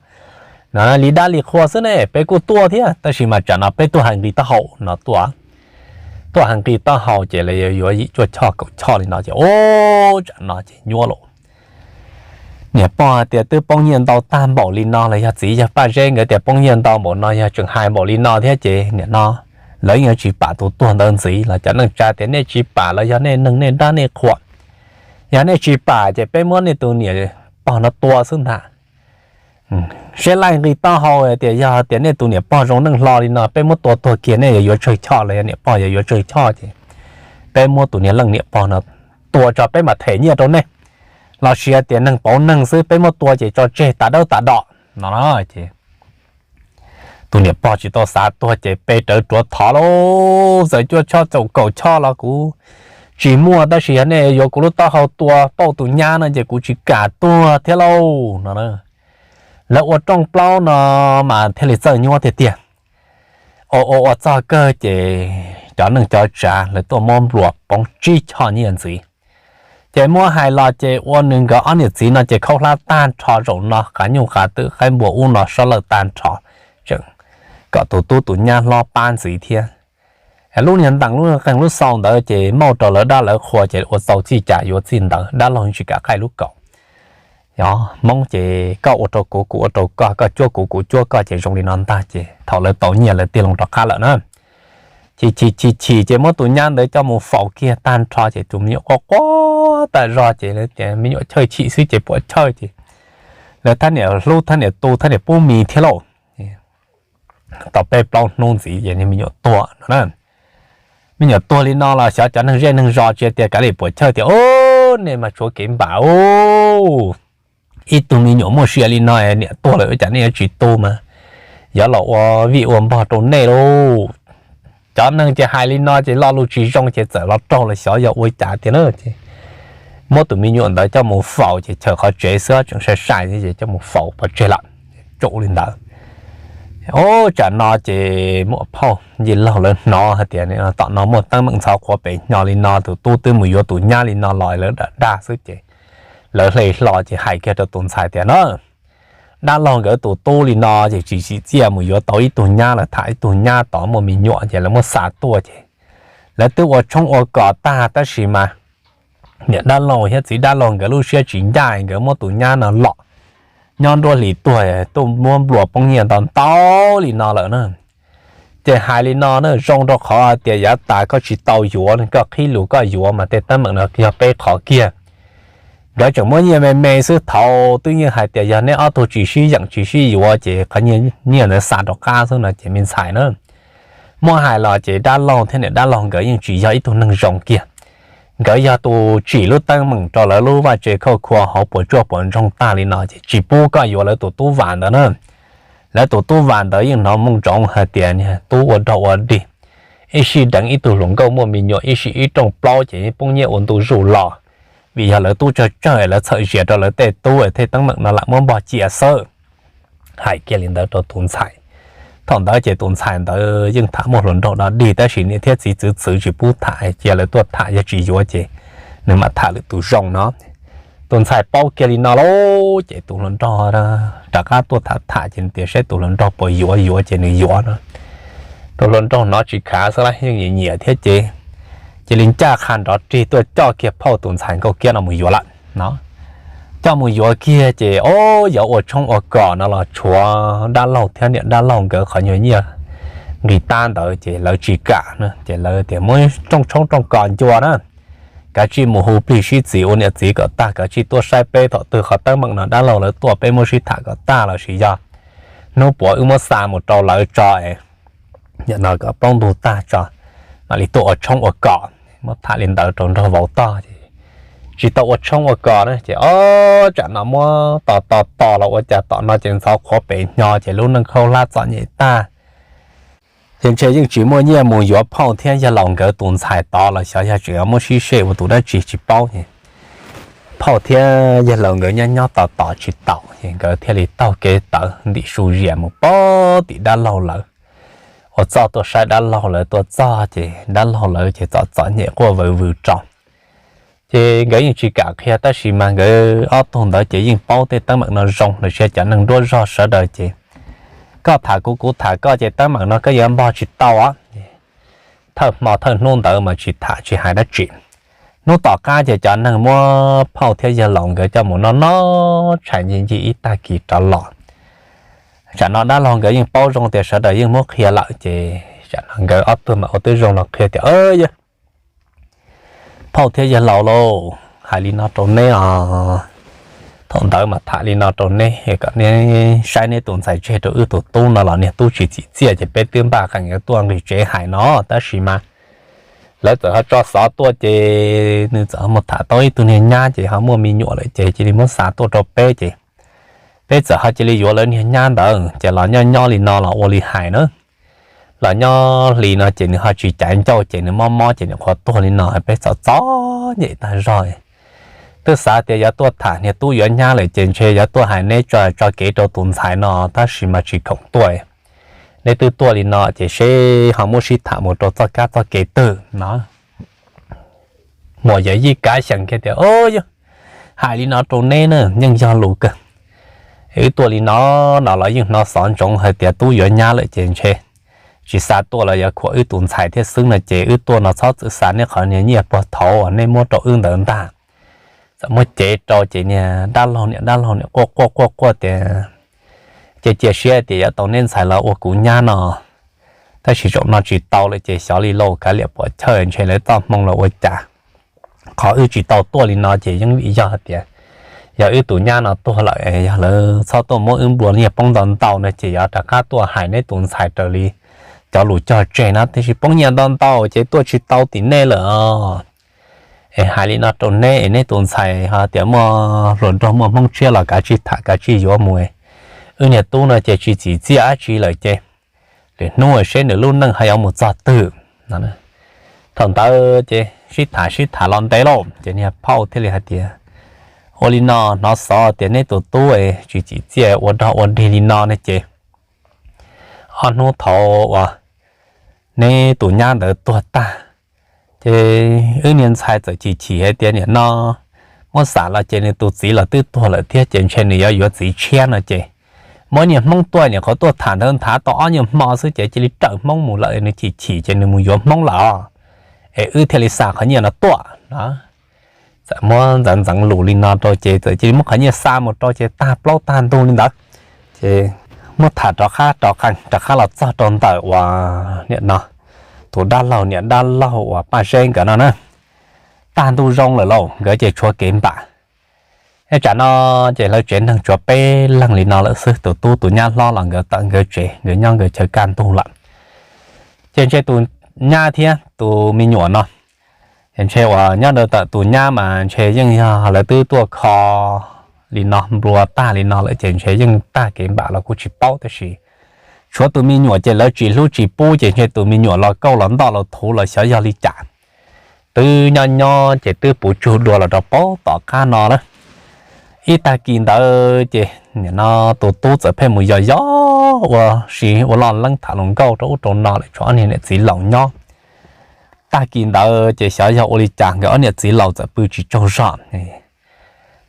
li dab li qhua xwb ne, peb kuj tuaj thiab tab sis mas tsam no peb tuaj hais nqi taub hau no tuaj. Tuaj hais nqi taub hau ces lawv yuav yim cuaj choj kaum choj li no ces ub, tsam no ces nyuab lawm. Niam pog tias twb poob nyiaj ntau tag npaum li no los yog txiv yawg Paj Zeb nkawd tias poob nyiaj ntau npaum no yog tseem hais npaum li no thiab ces nim no lawv yeej tsis pam tus tuag ntawd ntxiv los cov neej tsa tias nej tsis pam los yog nej neeg nej dab nej qhua. Yog nej tsis pam ces peb muab nej tus niam pog no tua xwb ntag. Seb laij nqi taub hau tias yog tias nej tus niam pog zoo neej hlo li no peb muab tua tuag kiag nej yuav yuav tsawg choj los yog niam pog yuav yuav tsawg choj ces peb muab tus niag leej niam pog no tua tso peb mam them nyiaj rau nej. Los sis tias neeg pauv neeg xwb peb muab tua ces tso tseg tas dawb tas do no ces tus niam pog tsis tau xav tuag ces pe rawv ruav thov lauj, txawm cuaj choj txaum kaum choj los kuv tsis muaj tab sis yog nej yuav kuv lub taub hau tua pauj tus nyab no ces kuv tsis kam tuag thiab lauj no. Lawv ua rooj plaub no mas thiaj li txawj nyuab tiag tiag. Ua ua ua txog kawg ces cov neej cov tsav lawv tuaj muab nplua poob tsib choj nyiaj ntxiv. Ces muab hais los ces ua nws nkawd ob niam txiv no ces khaub hlab tag nrho zaum no, qav nyuj qav twm qaib npua ub no sob lawj tag nrho, tseem kom tus tub tus nyab hlob pab ntxiv thiab. Lub niag ntees lub qeeg lub xau ntawd ces mauj rau lawv dab lawv qhua ces ua txaus txij cas yuav txij ntawd, dab laug tsis kam qaij lub kaus. Yog Hmoob ces koj ua rau kuv kuv ua rau koj, koj cuab kuv kuv cuab koj ces zoo li no ntag ces thaum lawv tau nyiaj lawv tig loo rov qab lawm na. Chim chim chim chim ces muab tus nyab ntawd coj mus faus kiag tag nrho ces tus me nyuam quaj quaj tas zog ces me nyuam chawj chim xwb ces puas chawj ces lawv thab niam hlub thab niam tu thab niam pub mis thiab lauj. Tau peb plaub hnub ntxiv ces niag me nyuam tuag no na. Me nyuam tuag li no los xyov cov neeg zej neeg zos tsis tias kav li puas chawj tias, Ub, nej mas tshuav kev npam ub. Ib tug me nyuam muaj sia li no niam tuag lawm ua cas nej yuav tsis tu mas yuav los ua vij ua npog rau nej lauj. Cov neeg ces hais li no ces lo lus tsis zoo ces txawm los raug los xyov yog ua cas tiag na. Muab tus me nyuam ntawd coj mus faus ces chaws qhov tsev xwb tseem sai sai thiab ces coj mus faus pov tseg lawm. Tsum li ntawd. Ub, tsam no ces muam phauj Yij Laug lawv hnov hais tias tom no muaj teeb meem ntxhov qhuav pem hnyo li no, tus tub twb mus yuav tus nyab li no los lawv dag dag xwb ces lawv hle hlo ces hais kiag rau tus ntxhais tias na, dab laug nkawd tus tub li no ces tsis tsim txiaj mus yuav tau ib tug nyab los tham ib tug nyab tod muaj me nyuam ces lawv muab xa tuaj ces lawv twb ua tshoob ua kos tag tab sis mas niam dab laug thiab txiv dab laug nkawd lub siab tsis ncaj, nkawd muab tus nyab no lom nyob nruab hlis tuag, tuaj muab nplua poob nyiaj ntau ntau li no lawm na. Ces hais li no na zoo rau qhov hais tias yav tas koj tsis tau yuav, koj qhib lus koj yuav mas tej teeb meem no yog peb qhov kiag. Nkawd tseem muab nyiaj me me xwb, thaud twb yeej hais tias yog neb ob tug tsis sib yeem tsis sib yuav ces qhov nyiaj ntawd xa rov qab xwb no ces me ntxhais na, muab hais los ces dab laug thiab niam dab laug nkawd yeej tsis yog ib tug neeg zoo kiag. Nkawd yog tus tsim lub teeb meem rau lawv lub vaj tse khauj khua hauv puas tsuaj puas ntsoog tag li no ces tsis pub koj yuav lawv tus tub Vam ntawd na. Lawv tus tub Vam ntawd yeej hnov moo ntsoov hais tias niag tub ua dog ua dig, ib sij deev ib tug hluas nkauj muaj me nyuam, ib sij ib rooj plaub ces poob nyiaj ua ntu zuj los, vim yog lawv tub tsawg tsawg lawv txhawm zias rau lawv tej tub, tej teeb meem no lam muab npog cia xwb. Hais kiag li ntawd rau tus ntxhais. Thaum ntawd ces tus ntxhais ntawd yeej tham muaj hluas nraug dog dig tab sis niam thiab txiv txwv txwv tsis pub tham, cia lawv tuaj tham, yog tsis yuav ces nws mam tham lwm tus zoo no. Tus ntxhais paub kiag li no lauj ces tus hluas nraug rov qab tuaj tham tham ces nws tias saib tus hluas nraug puas yuav, yuav ces nws yuav no. Tus hluas nraug hnov tsis khav xwb las yeej nyiam nyiam thiab ces cia li ncaj qha nrov rig tuaj coj kiag phauj tus ntxhais Nkauj Kiab no mus yuav lawm no. Coj mus yuav kiag ces o, yuav ua tshoob ua kos no los tshuav dab laug thiab niam dab laug nkawd qhov nyuag nyiaj nqis tab ntawd ces lawv tsis kam na, ces lawv tias muab rooj tshoob rooj kos ncua na, kav tsij mus hu plig sib txiv ua niam txiv kom tag, kav tsij tuaj saib peb thaum twg qhov teeb meem no dab laug lawv tuaj peb muab sib tham kom tag los sis yog hnub puav wb muab xa mus rau lawv tso es no kom plaub ntug tag tso mam li tuaj ua tshoob ua kos. Muab tham li ntawd rau nraug vauv tog ces tsis tau ua tshoob ua kos na ces o, tsam no muab tos tos tos los ua cas tom no ces ntxhov qhuav pem hnyo ces lub neej khaub hlab txom nyem tag. Ces ntshe yeej tsis muaj nyiaj mus yuav phauj thiab yawg laus nkawd tus ntxhais tod los xyov yog tseem yuav muab sib sej ua tus dab tsi tsis paub es phauj thiab yawg laus nkawd nyob nyob tos tos tsis taus ces nkawd thiaj li taug kev tawv ntim su zias mus pog tim dab laug lawv. Uas txog tuaj saib dab laug lawv tuaj txog ces dab laug lawv ces txom txom nyem quaj vwm vwm rau. Ces nkawd yeej tsis kam qhia tab sis mas nkawd ob tug ntawd ces yeej paub tej teeb meem no zoo los sis cov neeg nruab zog sawv daws ces koj tham kuv kuv tham koj ces teeb meem no koj yuav npog tsis tau. Thawj hmo thawj hnub ntawd mas tsis tham tsis hais dab tsi. Hnub tom qab ces cov neeg muab phauj thiab yawg laus nkawd coj mus noj noj tshais ncig ncig ib tag kis rov los. Tsam no dab laug nkawd yeej paub zoo tias sawv daws yeej muab qhia lawm ces tsam no nkawd ob tug mas ua twb zoo los qhia tias, Yog phauj thiab yawg laus lauj, hais li no rau neb os. Thaum ntawd mas tham li no rau neb kom neb saib neb tus ntxhais tseg rau wb tus tub no los niag tub tsis txim txiaj ces peb twb npaj qee yuav tuaj nqis tsev hais no tab sis mas lawv txawm ho tso xov tuaj ces nws txawm mus tham tau ib tug niag nyab ces ho muaj me nyuam lawm ces cia li muab xa tuaj rau peb ces peb txawm ho cia li yuav lawv niag nyab ntawd ces los nyob nyob li no los ua li hais na. Los nyob li no ces nws ho tsis caiv ncauj ces nws mob mob ces nws qhuav tuag li no, peb txom txom nyem tag zog. Twb xav tias yuav tuaj tham niag tub yuav nyab lawm ces ntshe yuav tuaj hais neb tso tso kev rau tus ntxhais no tab sis mas tsis khoom tuaj. Neb twb tuaj li no ces seb ho muab sib tham mus rau txoj kab txoj kev twg no. Muam Yawm Yij kav xyeem kiag tias, Yog hais li no rau neb na yeej yog lus kawg. Wb tuaj li no no los yeej hnov xov ntsoov hais tias tub yuav nyab lawm ces ntshe tsis xa tuaj los yuav khuam wb tus ntxhais thiab xwb no ces wb tuaj no txhob txwm xa neb qhov niag nyiaj puag thaud neb muab rau wb ntawd ntag. Txawm muab cev rau ces niag dab laug niam dab laug niam quaj quaj quaj quaj tias, Cia cia siab tias yuav tau neb ntxhais los ua kuv nyab no, tab sis zaum no tsis tau lawm ces xyov li lauj, kav liam puam chawj ntshe lawv txoj hmoo los ua cas. Qhov wb tsis tau tuaj li no ces yeej vim yog hais tias yog wb tus nyab no tuag lawm, yog lawv txhob tuaj muab wb nplua nyiaj poob ntau ntau no ces yuav rov qab tuaj hais neb tus ntxhais raws li cov lus cog tseg no, tiam sis poob nyiaj ntau ntau ces tuaj tsis tau tim nej lawm os. Es hais li no rau neb es neb tus ntxhais ho tias muaj hluas nraug muaj hmoob tshiab los kav tsij tham kav tsij yuav mus. Wb niag tub no ces tsis txim txiaj dab tsi lawm ces lwm hnub seb nws lub neej ho yuav mus txog twg. Thaum ntawd ces sib tham sib tham los ntev lauj ces niag phauj thiaj li hais tias, Ua li no, hnov xov tias neb tus tub tsis txim txiaj ua dog ua dig li no ne ces Ob hnub thaum uas neb tus nyab ntawd tuag tag, ces wb niag ntxhais txawm chim chim hais tias, Niam no, muab xam los ces nws tus txiv los twb tuag lawm thiab, ces ntshe nws yuav yuav txiv tshiab no ces muab niag hmoob tuaj, niam qhuav tuaj tham ntawd nthav tau ob nyuag hmo xwb ces cia li rawm hmoob mus lawm. Nws chim chim ces nws mus yuav hmoob lawm os, es wb thiaj li xa qhov nyiaj no tuaj no. Txawm muab ntxeev ntxeev lus li no rau ces txawm cia li muab qhov nyiaj xa mus rau ces tag plaub tag ntug li ntawd. Ces muab tham rov qab rov qab rov qab los txog rau ntawm uas niam no, tus dab laug, niam dab laug uas Paj Zeb nkawd no na. Tag ntuj zoo lawm lauj, nkawd ces tshuav kev npam. Ib tsam no ces lawv tsev neeg tshuav peb leeg li no lawm xwb, tus tub tus nyab hlob los nkawd tawm nkawd tsev, nkawd nyob nkawd chaw kaj ntug lawm. Ces ntshe tus nyab thiab tus me nyuam no, ces ntshe uas nyob ntawm tus nyab mas ntshe yeej yog lawv twb tuaj kho li no nplua tag li no lawm ces ntshe yeej tag kev npam los kuj tsis paub, tab sis tshuav tus me nyuam ces lawv tsis hlub tsis pub ces ntshe tus me nyuam los kauj los ntoj los thuv los xyov yog li cas, twb nyob nyob ces twb puv tsug dua los rau pem tom qab no lawm. Ib tag kis ntawd ces nim no tus tub txawm pheej mus yos yos ua si ua loj leeb tham hluas nkauj rau ub rau no lawm, tshuav ob niag niam txiv laus nyob. Tag kis ntawd ces xyov yog ua li cas nkawd ob niam txiv laus txawm pw tsis tsaug zog.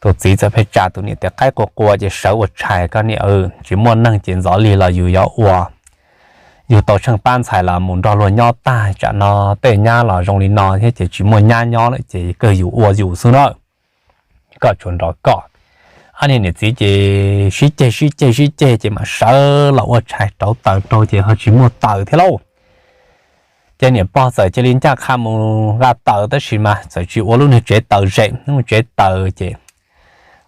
Tus txiv txawm pheej tsa tus niam tias, Qaib qua qua ces sawv ua tshais koj niam, tsis muaj neeg ces ntxov li los yus yuav ua, yus tau tsheej pab ntxhais los mus nrog luag nyob tag, tsam no tej nyab los zoo li no thiab ces tsis muaj nyab nyob lawm ces kawg yus ua yus xwb na, koj tsuas nrog koj. Ob niag niam txiv ces sib ceg sib ceg sib ceg ces mam sawv los ua tshais rauv taws rau ces ho tsis muaj taws thiab lauj. Ces niam pog txawm cia li ncaj qha mus nqa taws tab sis mas txawm tsis ua lub niag tsev taws zem, lub tsev taws ces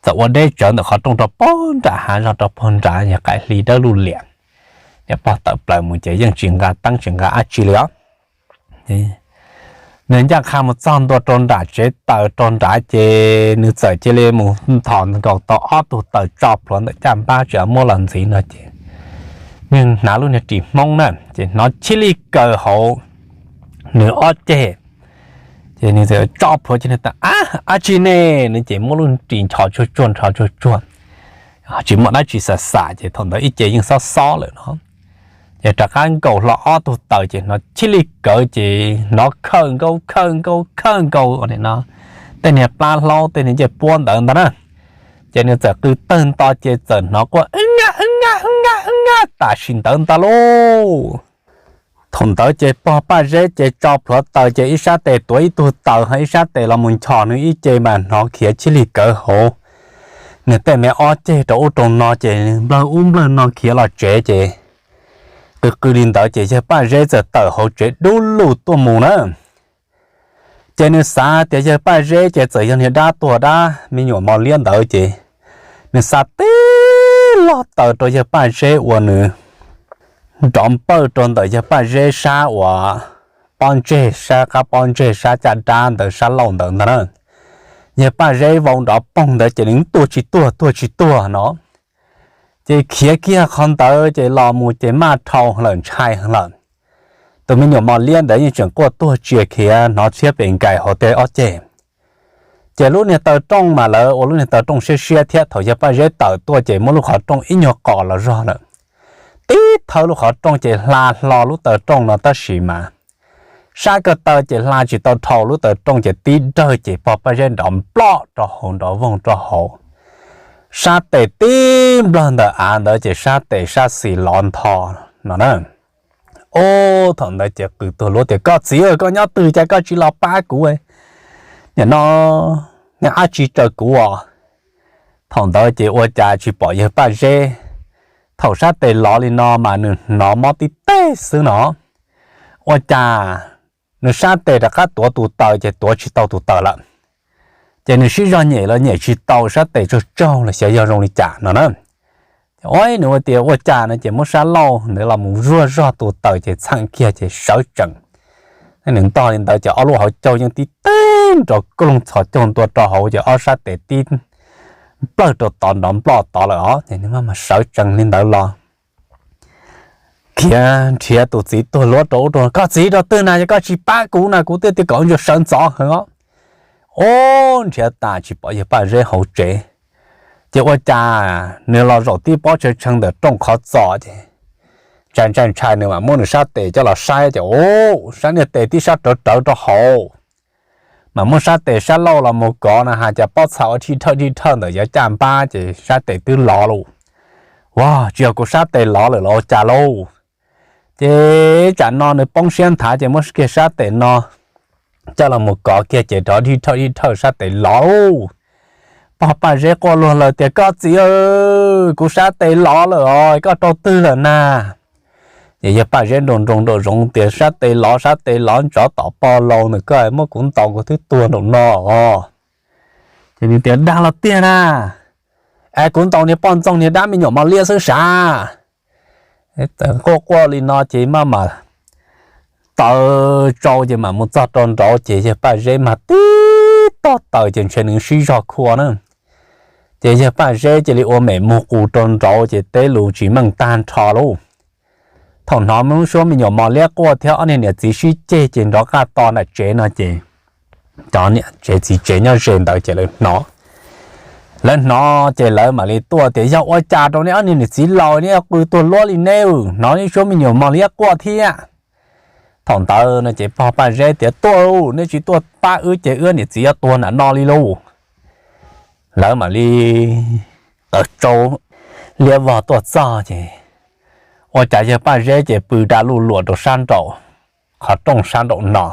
txawm ua deb tsawv ntawm qhov rooj rau pog nram hav zog rau pog nrad yog qaim hli dawb luj liam. Niam pog tawm plaws mus ces yeej tsis nqa teeb tsis nqa dab tsi li os. Nws ncaj qha mus txog ntua rau nram tsev taws rau nrad ces nws txawm cia li mus nthos nkaus tau ob tug taws tso plhuav ntawm caj npab tsis muab los ntxiv no ces nws hnav lub niag ris hmoob na ces hnov chib li kaws hauv nws ob ceg. Ces nws txawm tso plhuav ces nws tias, Ab, dab tsi ne? Nws ces muab lub ris nchos tsuag tsuag nchos tsuag tsuag, tsis muaj dab tsi xam xam ces thaum ntawd ib ce yeej xob xob lawm no. Ces rov qab nkaus hlo ob tug taws ces hnov chib li kaws ces hnov khawj nkaus khawj nkaus khawj nkaus no, tej niag plab hlaub tej niag ncej puab ntawd ntag na. Ces nws txawm qw tawg nto ces txawm hnov quaj, Ib nyab, ib nyab, ib nyab, ib nyab, tam sim ntawd ntag lauj. Thaum ntawd ces pog Paj Zeb ces tso plhuav taws ces ib sab tes tuav ib tug taws ho ib sab tes los mus nchos nws ib ce mas hnov khiav chib li kaws hauv nws tej me ob ceg rau ub rau no ces nplawg ub nplawg no khiav los tsev ces qw qw li ntawd ces yawg Paj Zeb txawm tawm hauv tsev dub lug tuaj mus na. Ces nws xav tias yawg Paj Zeb ces txawm yog niag dab tuag dab me nyuam mos liab ntawd ces nws xa tib log taws rau yawg Paj Zeb uas nws nrov npawj rau ntawm yawg Paj Zeb sab uas pob ntseg, sab qab pob ntseg sab caj dab ntawd sab laug ntawd ntag na. Yawg Paj Zeb vau nrov poog ntawd ces nws tuag tsis tuag tuag tsis tuag no. Ces khiav kiag qhov ntawd ces los mus ces maj dhau lawm ntshai lawm. Tus me nyuam mos liab ntawd yeej tseem quaj tuag tsia khiav hnov tshiab pes nkais hauv tej ob ceg. Ces lub niag taw rooj mas lawv ua lub niag taw rooj siab siab thiab thaum yawg Paj Zeb tawm tuaj ces muab lub qhov rooj ib nyuag qos los zog lawm. Tib thawb lub qhov rooj ces hla hlo lub taw rooj no tab sis mas sab ko taw ces hla tsis tau dhau lub taw rooj ces tib dawg ces pog Paj Zeb nrov nploj rau hauv nrov voog rau hauv. Sab tes tib nplawg ntawm av ntawd ces sab tes sab xis lov ntho no na. Ub, thaum ntawd ces qw tuag luav tias, Koj txiv, koj nyob twg cas koj tsis los pab kuv? Nim no neb ab tsi raws kuv os. Thaum ntawd ces ua cas tsis pom yawg Paj Zeb. Thaum sab tes lov li no mas nws hnov mob tib teg xwb no. Ua cas nws sab tes rov qab tuav tus taws ces tuav tsis tau tus taws lawm. Ces nws sib zog nyem los nyem tsis tau, sab tes tsaug tsaug los xyov yog zoo li cas no na. Ua nws ua tias ua cas no ces muab sab laug ntawd los mus zuaj zog tus taws ces txheem kiag ces sawv tsees. Nws ntog li ntawd ces ob lub hauv caug yeej tib teg nrov koog txhos caug ntua rau hauv ces ob sab tes tib nplawg rau tod nrov nploj tod lawm os. Ces nws maj mam sawv tsees li ntawd los khiav nrhiav tus txiv tuag luav rau ub rau, Koj txiv rau twg na, yog koj tsis pab kuv na kuv twb tias kom ntsuag sawv ntxov heev os. Ub, nrhiav tas tsis pom yawg Paj Zeb hauv tsev. Ces ua cas nws los zaum tib pob tshee tshee ntawm rooj qhov txos ces ntshai ntshai ntshai nws mam muab nws sab tes coj los saib ces ub, sab niag tes tib sab rawv rawv rau hauv. Mas muab sab tes sab laug los mus kov no has cas pob txha ua thij thawj thij thawj ntawm yav caj npab ces sab tes twb lov lauj. Ua, tsis yog kuv sab tes lov lawm los ua cas lauj? Ces tsam no nws poob siab nthav ces muab kiag sab tes no coj los mus kov kiag ces rov thij thawj thij thawj sab tes lov lauj. Pog Paj Zeb quaj luag lawm tias, Koj txiv, kuv sab tes lov lawm os, koj rau twg lawm na? Ces yawg Paj Zeb nroo nroo nraum zoov tias, Sab tes lov, sab tes lov ntsov tom pog laus ntawm koj, muab kuv ntaus kuv twb tuag nraum no os. Ces nws tias, Dag los tiag na, es kuv ntaus niag poj ntxoog niag dab me nyuam mos liab xwb sav? Quaj quaj li no ces maj mam taws tsau ces mam mus txog rau nraud ces yawg Paj Zeb mas tib tog taws ces ntshe nws sib zog khua na. Ces yawg Paj Zeb cia li ua mem mus qus rau nraud ces teb lus tsis meej tag nrho lauj. Thaum hnov lub suab me nyuam mos liab quaj thiab ob niag niam txiv sib ceg ces nrov qaj to nram tsev no ces cov niam tsev txiv tsev nyob ze ntawd ces lawv hnov. Lawv hnov ces lawv mam li tuaj tias, Yog ua cas rau neb ob niag niam txiv laus neb qw tuag luab li neb, hnov lub suab me nyuam mos liab quaj thiab? Thaum ntawd no ces pog Paj Zeb tias, Tuaj, neb tsis tuaj pab wb ces wb niam txiv yuav tuag nram no li lauj. Lawv mam li taws tsau liab vog tuaj txog ces ua cas yawg Paj Zeb ces pw da luj luam rau sab nraum qhov rooj sab nraum no,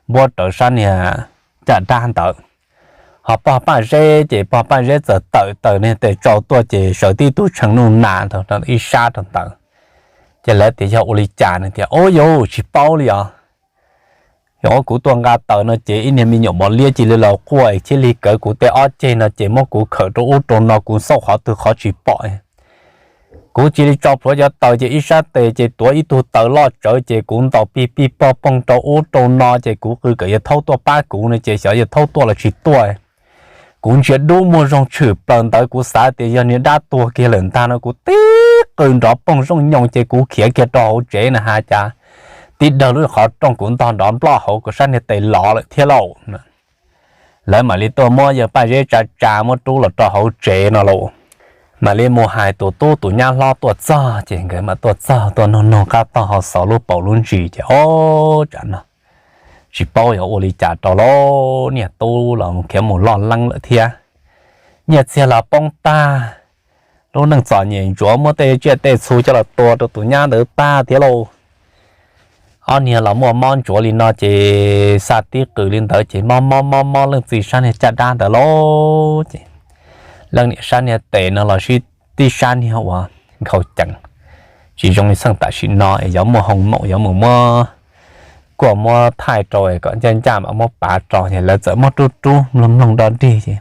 npuab rawv sab niag caj dab ntawd. Ho pog Paj Zeb ces pog Paj Zeb txawm tawm taws niag tes tsau tuaj ces sawv tib tug tshee nuj nas ib sab rau ntawd. Ces lawv tias, Yog ua li cas? Nws tias, Ub, yus tsis paub li os. Yog kuv tuaj nqa taws no ces ib niag me nyuam mos liab cia li los quaj thiab li kawv kuv tej ob ceg no ces muab kuv khawm rau ub rau no kuv xauj qhov twg qhov tsis pom. Kuv cia li tso plhuav cov taws ces ib sab tes ces tuav ib tug taws loj tsawv ces kuv ntaus pig pig pog poog rau ub rau no ces kuv qw kom yawg Thaub tuaj pab kuv no ces xyov yawg Thaub tuaj los tsis tuaj. Kuv ntsia dub muag zoo tshwm plaws ntawd kuv xav tias yog niag dab tuag kiag lawm ntag no kuv tib qw nrov poog zooj nyoo ces kuv khiav kiag rau hauv tsev na has cas tib dawg lub qhov rooj kuv ntog nrov nploj hauv kuv sab niag tes lov lawm thiab lauj. Lawv mam li tuaj muab yawg Paj Zeb tsa tsa muab rub los rau hauv tsev no lauj. Mam li mus hais tus tub tus nyab hlob tuaj txog ces nkawd mam tuaj txog tuaj nug nug qab tog ho xaus lub paus lub ntsis ces ob tsam no tsis paub yuav ua li cas rau lauj, niag tub los khiav mus loj leeb lawm thiab. Nyiaj txiag los poob tag, lub neej txom nyem ntsuav muab tej tsiaj tej txhu coj los tua rau tus nyab ntawd tag thiab lauj. Ob niag los muaj mob ntsuav li no ces xa tib qws li ntawd ces mob mob mob mob leej txiv sab niag caj dab ntawd lauj. Ces leej niam sab niag tes no los sib tib sab niag uas nkhaus cees, tsis zoo li txheej tam sim no es yuav muaj hoo maum yuav mus muab kuaj muab thaij rau kom ncaj ncaj mam muab pav rau ces lawv txawm muab rub rub mloog mloog do dig ces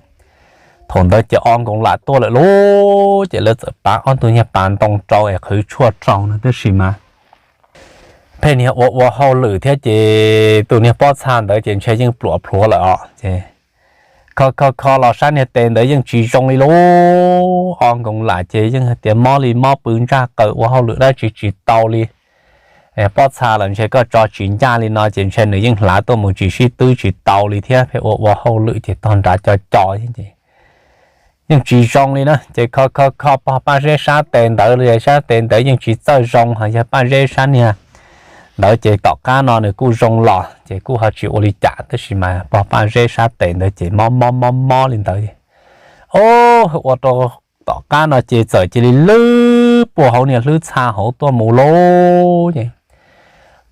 thaum ntawd ces o nkoos lam tuaj lawm lauj. Ces lawv txawm pav ob tug niag pas ntoo rau es qhwv tshuaj rau no tab sis mas pheej niag ua ua hauj lwm thiab ces tus niag pob txha ntawd ces ntshe yeej pluam plhuav lawm os. Ces kho kho kho los sab niag tes ntawd yeej tsis zoo li lauj, o nkoos lam ces yeej hais tias mob li mob pw ntsaj qaws ua hauj lwm dab tsi tsis tau li. Pob txha los ntshe koj tso tsis ncaj li no ces ntshe nws yeej hlav tuaj mus tsis sib twb tsis tau li thiab pheej ua ua hauj lwm ces tog nrad co co ces yeej tsis zoo li na. Ces kho kho kho pog Paj Zeb sab tes ntawd los sab tes ntawd yeej tsis txawj zoo, ho yog Paj Zeb sab niag ntawd ces tom qab no nws kuj zoo los ces kuj ho tsis ua li cas tab sis mas pog Paj Zeb sab tes ntawd ces mob mob mob mob li ntawd. O, ua rau tom qab no ces txawm cia li lwb puag hauv niag hlwb txha hauv tuaj mus lauj. Ces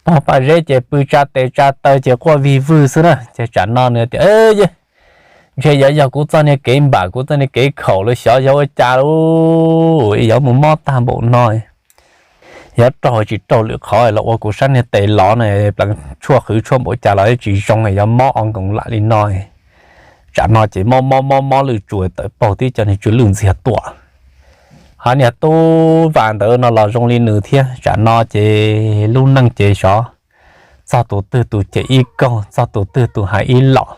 pog Paj Zeb ces pw tsa tes tsa taw ces quaj vig vwg xwb na. Ces tsam no nws tias, Ntshe yuav yog kuv txoj niag kev npam kuv txoj niag kev khaum lawm xyov yog ua cas lauj, yuav mus mob tag npaum no. Yuav raug tsis raug lwm qhov los ua kuv sab niag tes lov no, pleev tshuaj qhwv tshuaj npaum cas los tsis zoo, yuav mob o nkoos lam li no. Tsam no ces mob mob mob mob lwj tsuas tawm paug tib co niag tsw lwj ntxiag tuaj. Ho niag tub vas ntawd no los zoo li nws thiab, tsam no ces lub neej ces xyov txog tus twg tus cem ib kaug, txog tus twg tus hais ib los.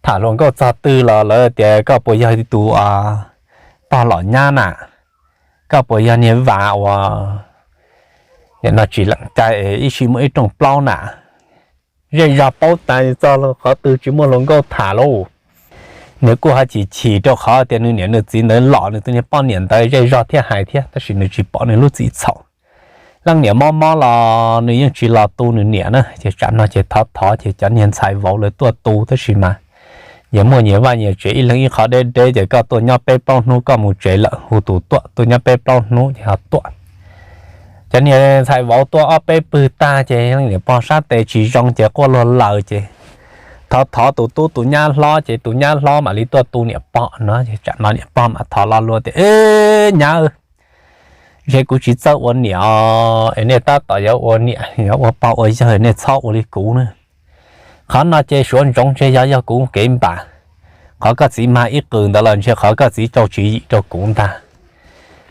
Tham hluas nkauj txog twg los lawv tias koj puas yog tus pog lom nyab na, koj puas yog niag vas uas nim no tsis lees cai es ib sij muaj ib rooj plaub na. Zej zog paub tas txog qhov twg tsis muaj hluas nkauj tham lauj. Nws kuj ho chim chim rau qhov tias nws niam nws txiv ntawd lom nws tus niag poj niam ntawd zej zog thiaj hais thiab tab sis nws tsis pom nws lub txim txhaum. Leej niam mob mob los nws yeej tsis los tu nws niam na, ces tsam no ces thov thov ces cov niag ntxhais vauv lawv tuaj tu tab sis mas yog muaj nyias vaj nyias tsev ib leeg ib qho deb deb ces koj tuaj nyob peb plaub hnub koj mus tsev lawm, hu tus tuaj tuaj nyob peb plaub hnub ces ho tuaj. Cov niag ntxhais vauv tuaj ob peb pwg tag ces leej niam pog sab tes tsis zoo ces quaj luag laws ces thov thov tus tub tus nyab hlob ces tus nyab hlob mam li tuaj tu niam pog no. Tsam no niam pog mam thov lo lus tias, Nyab, ntshe kuv tsis txawj ua niam es nej tab tom yuav ua niam yuav ua pog ua yawg nej txhob ua li kuv na. Qhov no ces suav ntsoov ntshe yog yog kuv kev npam. Qhov koj txiv mag ib qws ntawd los ntshe qhov koj txiv rau tswv yim rau kuv ntag.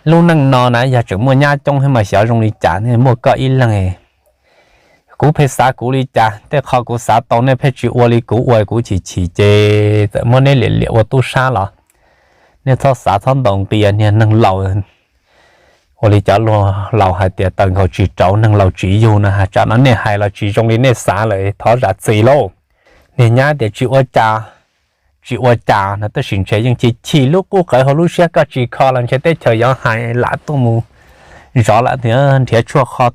Lub neej no na yog tseem muaj nyab coob thiab mas xyov zoo li cas, muaj koj ib leeg. Kuv pheej xav kuv li cas, tej qho kuv xav tau nej pheej tsis ua li kuv ua, kuv chim chim ces txawm muab neb liam liam ua tub sab los nej txhob xav txhob ntaus nqi, niag neeg laus. Ua li cov laus hais tias taws nkaus tsis rauv neeg laus tsis yug no, tsam no nej hais los tsis zoo li nej xav lawm, thov zam txim lauj. Niag nyab tias tsis ua cas, tsis ua cas no tab sis ntshe yeej chim chim lub qub qawv hauv lub siab, koj tsis kho los ntshe teb chaws yuav hais lam tuaj mus zov lam nrhiav tshuaj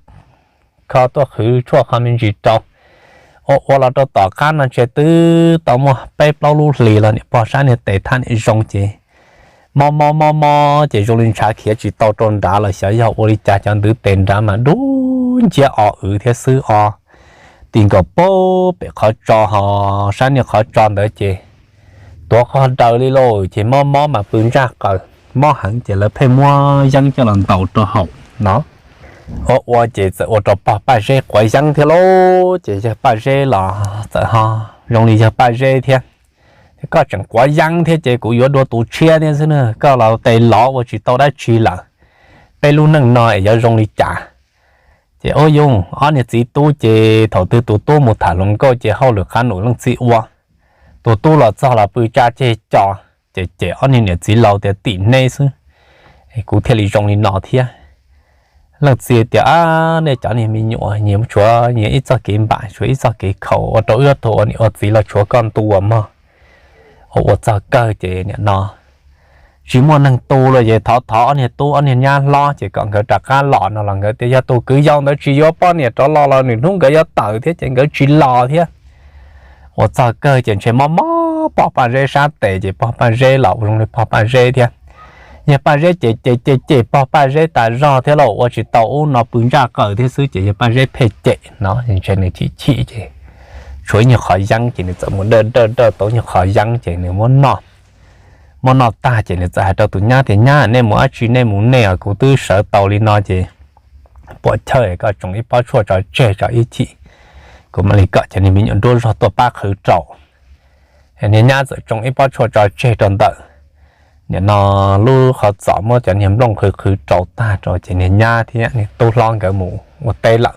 kho tuaj qhwv tshuaj kho me ntsis rau. Ua ua los rau tom qab no ntshe twb tau muaj peb plaub lub hlis los niam pog sab niag tes thaj niam zoo ces mob mob mob mob ces zoo li ntshav khiav tsis tau rau nrad los xyov yog ua li cas cov ntwv tes nrad mas dub nciab o wv thiab xwb o. Ti nkaus pem qhov tso ho sab niag qhov tso ntawd ces tuav qhov daws li lauj, ces mob mob mas pw ntsaj qaws, mob heev ces lawv pheej muab yeeb coj los ntaus rau hauv no. Ua ua ces txawm ua rau pog Paj Zeb quav yeeb thiab lauj, ces yawg Paj Zeb los txawm ho zoo li yawg Paj Zeb thiab. Koj tseem quav yeeb thiab ces kuv yuav dua tus tshiab thiab xwb na, koj los tes lov ua tsis tau dab tsi lawm. Peb lub neej no es yuav zoo li cas? Ces ua yus ob niag txiv tub ces thaum twg tus tub mus tham hluas nkauj ces hauj lwm qab num leej txiv ua. Tus tub los txog los pw tsa ceg co, ces cem ob niag niam txiv laus tias tim neb xwb, kuv thiaj li zoo li no thiab. Leej txiv tias, Ab, nej cov niag me nyuam nyias tshuav nyias ib txoj kev npam, tshuav ib txoj kev khaum, ua rau wb ob tug ua niam ua txiv los tshuav koj ntu ua mog. Ua ua txog kawg ces nim no tsis muaj neeg tu los ces thov thov ob niag tub ob niag nyab hlob ces kom nkawd rov qab los no los nkawd tias yog tus kwv yau ntawd tsis yuav poj niam rov los los nws hnub nkawd yuav tawm thiab ces nkawd tsis los thiab. Ua txog kawg ces ntshe mob mob pog Paj Zeb sab tes ces pog Paj Zeb los ua zoo li pog Paj Zeb thiab. Yawg Paj Zeb ces ces ces ces pog Paj Zeb tas zog thiab los ua tsis tau ub no pw ntsaj qaws thiab xwb ces yawg Paj Zeb pheej cem no ntshe nws chim chim ces tshuav ib nyuag qhov yeeb ces nws txawm mus dawj dawj dawj tau nyuag qhov yeeb ces nws muab noj. Muab noj tag ces nws txawm hais rau tus nyab tias, Nyab, nej mus dab tsi nej mus nej os, kuv twb sawv tau li no ces puas chawj koj tsoo ib pob tshuaj tso tseg tso ib chim, kuv mam li kom cov niag me nyuam nruab zog tuaj pab qhwv rau. Niag nyab txawm tsoo ib pob tshuaj tso tseg rau ntawm nim no lub qhov txos, muab cov niag nplooj qhwv qhwv rau tag rau ces niag nyab thiab niag tub hlob nkawd mus ua teb lawm.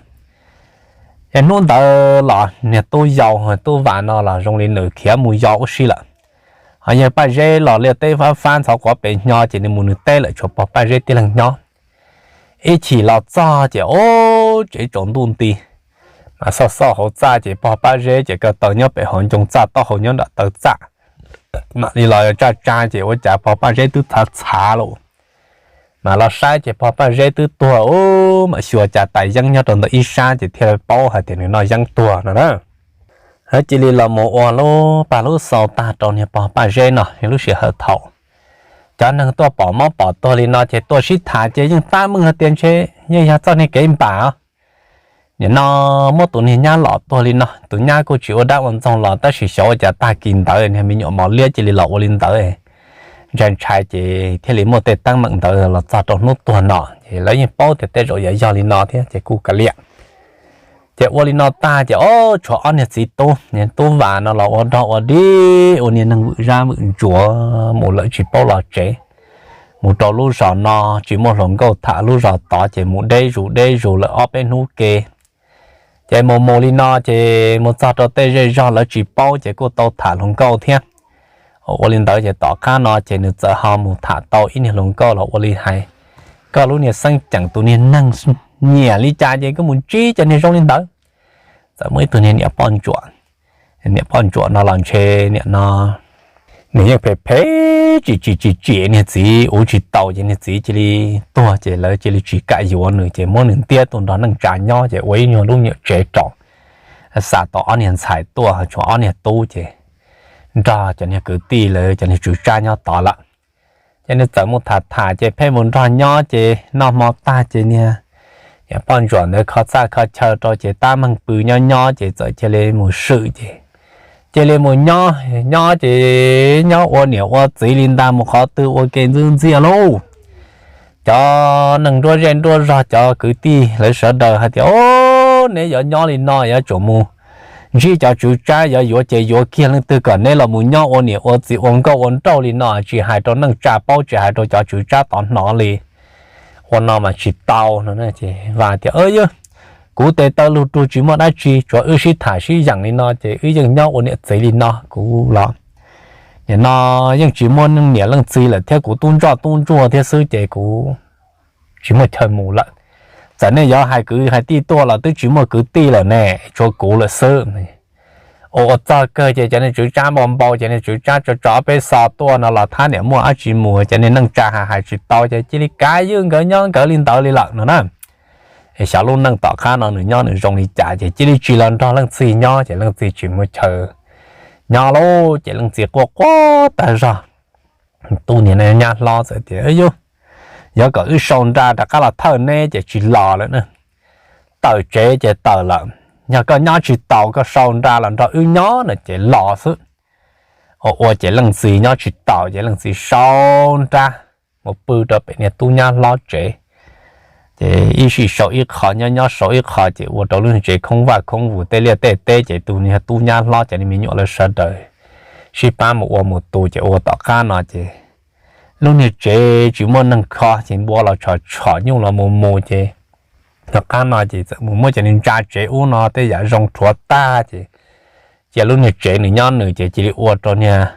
Ces hnub ntawd los niag tub yau tub Vam no los zoo li nws khiav mus yos ua si lawm. Ho yawg Paj Zeb los liaj teb fab fab ntxhov quav pem hnyo ces nws mus nws teb lawm, tshuav pog Paj Zeb tib leeg nyob. Ib chim los txog ces ub, tsev tsaus ntuj nti, mas xoj xoj hauv txaj ces pog Paj Zeb ces ko taw nyob pem hauv ncoo txaj, taub hau nyob nram taw txaj. Mam li los tsa tsa ces ua cas pog Paj Zeb twb txhav txhav lawm. Mas los saib ces pog Paj Zeb twb tuag ub, mam xyuas cas tais yeeb nyob rau ntawm ib sab ces thiaj paub hais tias nws noj yeeb tuag no na. Lawv cia li los mus ua lub pag lub xau tag rau niag pog Paj Zeb no. Lub sij hawm thaum cov neeg tuaj pom mob pom tuag li no ces tuaj sib tham ces yeej tab meeg hais tias ntshe yeej yog txoj niag kev npam os. Nim no muab tus niag nyab lom tuag li no, tus nyab kuj tsis ua dab ua ntxoog los tab sis xyov ua cas tag kis ntawd niag me nyuam mos liab cia li los ua li ntawd. Ntshai ntshai ces thiaj li muaj tej teeb meem ntawd los txog rau hnub tuag no ces lawv yeej paub tias tej zaum yuav yog li no thiab ces kuj kav liam. Ces ua li no tag ces ob tshuav ob niag txiv tub, niag tub Vam no los ua dog ua dig ua niag neeg vwm zab vwm ntsuav mus lawm tsis paub los tsev. Mus rau lub zos no tsis muaj hluas nkauj tham, lub zos tod ces mus deb zus deb zus lawm ob peb hnub ke. Ces mus mus li no ces mus txog rau tej zej zog lawv tsis paub ces kuj tau tham hluas nkauj thiab. Ua li ntawd ces tom qab no ces nws txawm ho mus tham tau ib niag hluas nkauj los ua li hais, koj lub niag xeeb ceem tus niag neeg nyiam li cas ces koj mus ntsib cov niag zoo li ntawd. Txawm muaj ib tug niag niam poj ntsuam, niam poj ntsuam no los ntshe niam no nws yeej phem phem tsis tsis tsis tsim niag txiv ua tsis tau ces niag txiv cia li tuag ces lawv cia li tsis kam yuav nws ces muab nws ntiab tuaj nrog neej tsa nyob ces ua ib nyuag lub nyuam tsev rau, xa tau ob niag ntxhais tuaj tshuav ob niag tub ces nrog cov niag kwv tij lawv cov niag tswv tsab nyob tod lawm. Ces nws txawm mus tham tham ces pheej mus nrog nyob ces noj hmo tag ces niag poj ntsuam ntawd kho txaj kho chaw rau ces tab meeg pw nyob nyob ces txawm cia li mus swm ces cia li mus nyob nyob ces nyob ua niam ua txiv li ntag mus qhov twg ua ke ntxwb ntxiaj lauj. Cov neeg nruab zej nruab zog cov kwv tij lawv sawv daws hais tias, Au, neb yuav nyob li no yuav tsum mus ntsib cov tswv tsab, yuav yuav ces yuav kiag leej twg kom neb los mus nyob ua niam ua txiv ua nkauj ua nraug li no, tsis hais rau neej tsa paub tsis hais rau cov tswv tsab tod hnov li. Ua no mas tsis tau no ces Vam tias, Yog kuv tes taw lug rug tsis muaj dab tsi, tsuav wb sib tham sib yeem li no ces wb yeej nyob ua niam txiv li no. Kuv los nim no yeej tsis muaj leej niam leej txiv lawm thiab, kuv tub ntsoj tub ntsuag thiab xwb ces kuv tsis muaj chaw mus lawm. Txawm nej yuav hais kwv hais tij tuaj los twb tsis muaj kwv tij lawm ne, tshuav kuv lawm xwb. Ua ua txog kawg ces cov niag tswv tsab npau npau ces niag tswv tsab tso tso ob peb xo tuaj no los thab niam muaj dab tsi mus ces niag neej tsa hais hais tsis tau ces cia li kav ywj nkawd nyob nkawd li ntawd li lawm no na. Xyov lub neej tom qab no nws nyob nws zoo li cas ces cia li tsis los nrog leej txiv nyob ces leej txiv tsis muaj chaw nyob lauj ces leej txiv quaj quaj tag zog. Tub niag nyab hlob txawm tias, Yog kom wb sau nra rov qab los thawj neb ces tsis los lawm na. Tawm tsev ces tawm lawm, yog koj nyob tsis taus koj sau nra los nrog wb nyob no ces los xwb. Ua ua ces leej txiv nyob tsis taus ces leej txiv sau nra mus pw rau pem niag tub nyab hlob tsev. Ces ib sij sau ib qho nyob nyob sau ib qho ces ua rau lub niag tsev khoob vaj khoob vus tej liaj tej teb ces tus niag tub nyab hlob cov niag me nyuam lawv sawv daws sib pab mus ua mus tu ces ua tom qab no ces lub niag tsev tsis muaj neeg kho ces npua los tshom tshom nyuj los mus mus ces tom qab no ces txawm mus muab cov niag ntsa tsev ub no tej yam zoo rhuav tag ces cia lub niag tsev nws nyob nws ces cia li ua rau niag,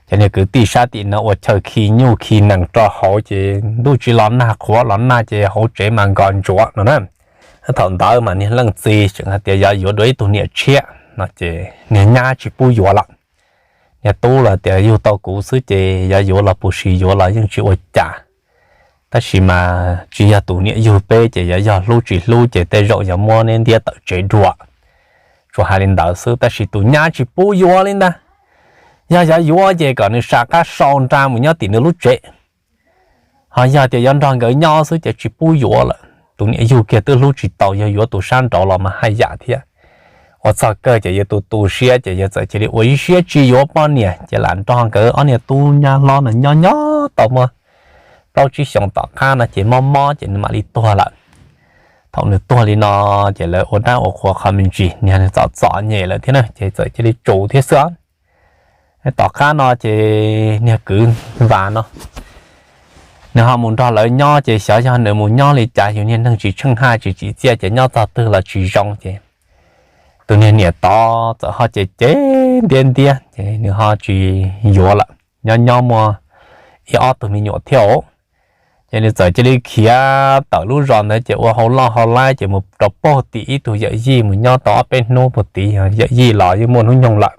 cov niag kwv tij sab tim no ua chaw khi nyuj khi nees rau hauv ces ntuj tsis los nag qhuav los nag ces hauv tsev mas nkos ntsuav no na. Thaum ntawd mas niag leej txiv tseem hais tias yog yuav dua ib tug niam tshiab no ces niag nyab tsis pub yuav lawm. Niag tub los tias yug tau kuv xwb ces yog yuav los puas sis yuav los yeej tsis ua cas. Tab sis mas tsis yog tus niam yug peb ces yog yog hlub tsis hlub ces tej zaum yog muab neb ntiab tawm tsev dua. Tsuas hais li ntawd xwb tab sis tus nyab tsis pub yuav li ntag. Yog yuav yuav ces kom nws sam qab sau nra mus nyob tim nws lub tsev. Ho yog tias yuav nrog nkawd nyob xwb ces tsis pub yuav lawm. Tus niam yug kiag twb hlub tsis tau, yog yuav tus sab nraud los mas haj yam thiab. Ua txog kawg ces yog tus tu siab ces yog txawm cia li ua ib siab tsis yuav poj niam ces lam nrog nkawd ob niag tub nyab hlob no nyob nyob tau muaj plaub tsib xyoos tom qab no ces mob mob ces nws mam li tuag lawm. Thaum nws tuag li no ces lawv ua dab ua qhuas qhov me ntsis niag nws txom txom nyem lawm thiab na ces txawm cia li tsum thiab xwb. Tom qab no ces niag kwv Vam no nws ho mus nrog lawv nyob ces xyov yog nws mus nyob li cas, yus niag neeg tsis tsheej haj tsis tsim txiaj ces nyob txog twg los tsis zoo ces tus niag niam tod txawm ho cem cem ntiab ntiab ces nws ho tsis yuav lawm. Nyob nyob muaj ib ob tug me nyuam thiab os, ces nws txawm cia li khiav tawm lub zos ntawd ces ua hauj loj hauj laib ces mus rau puag tim ib tug yawm yij mus nyob tau ob peb hnub puag tid, yawm yij los yeej muaj hnub nyoog lawm.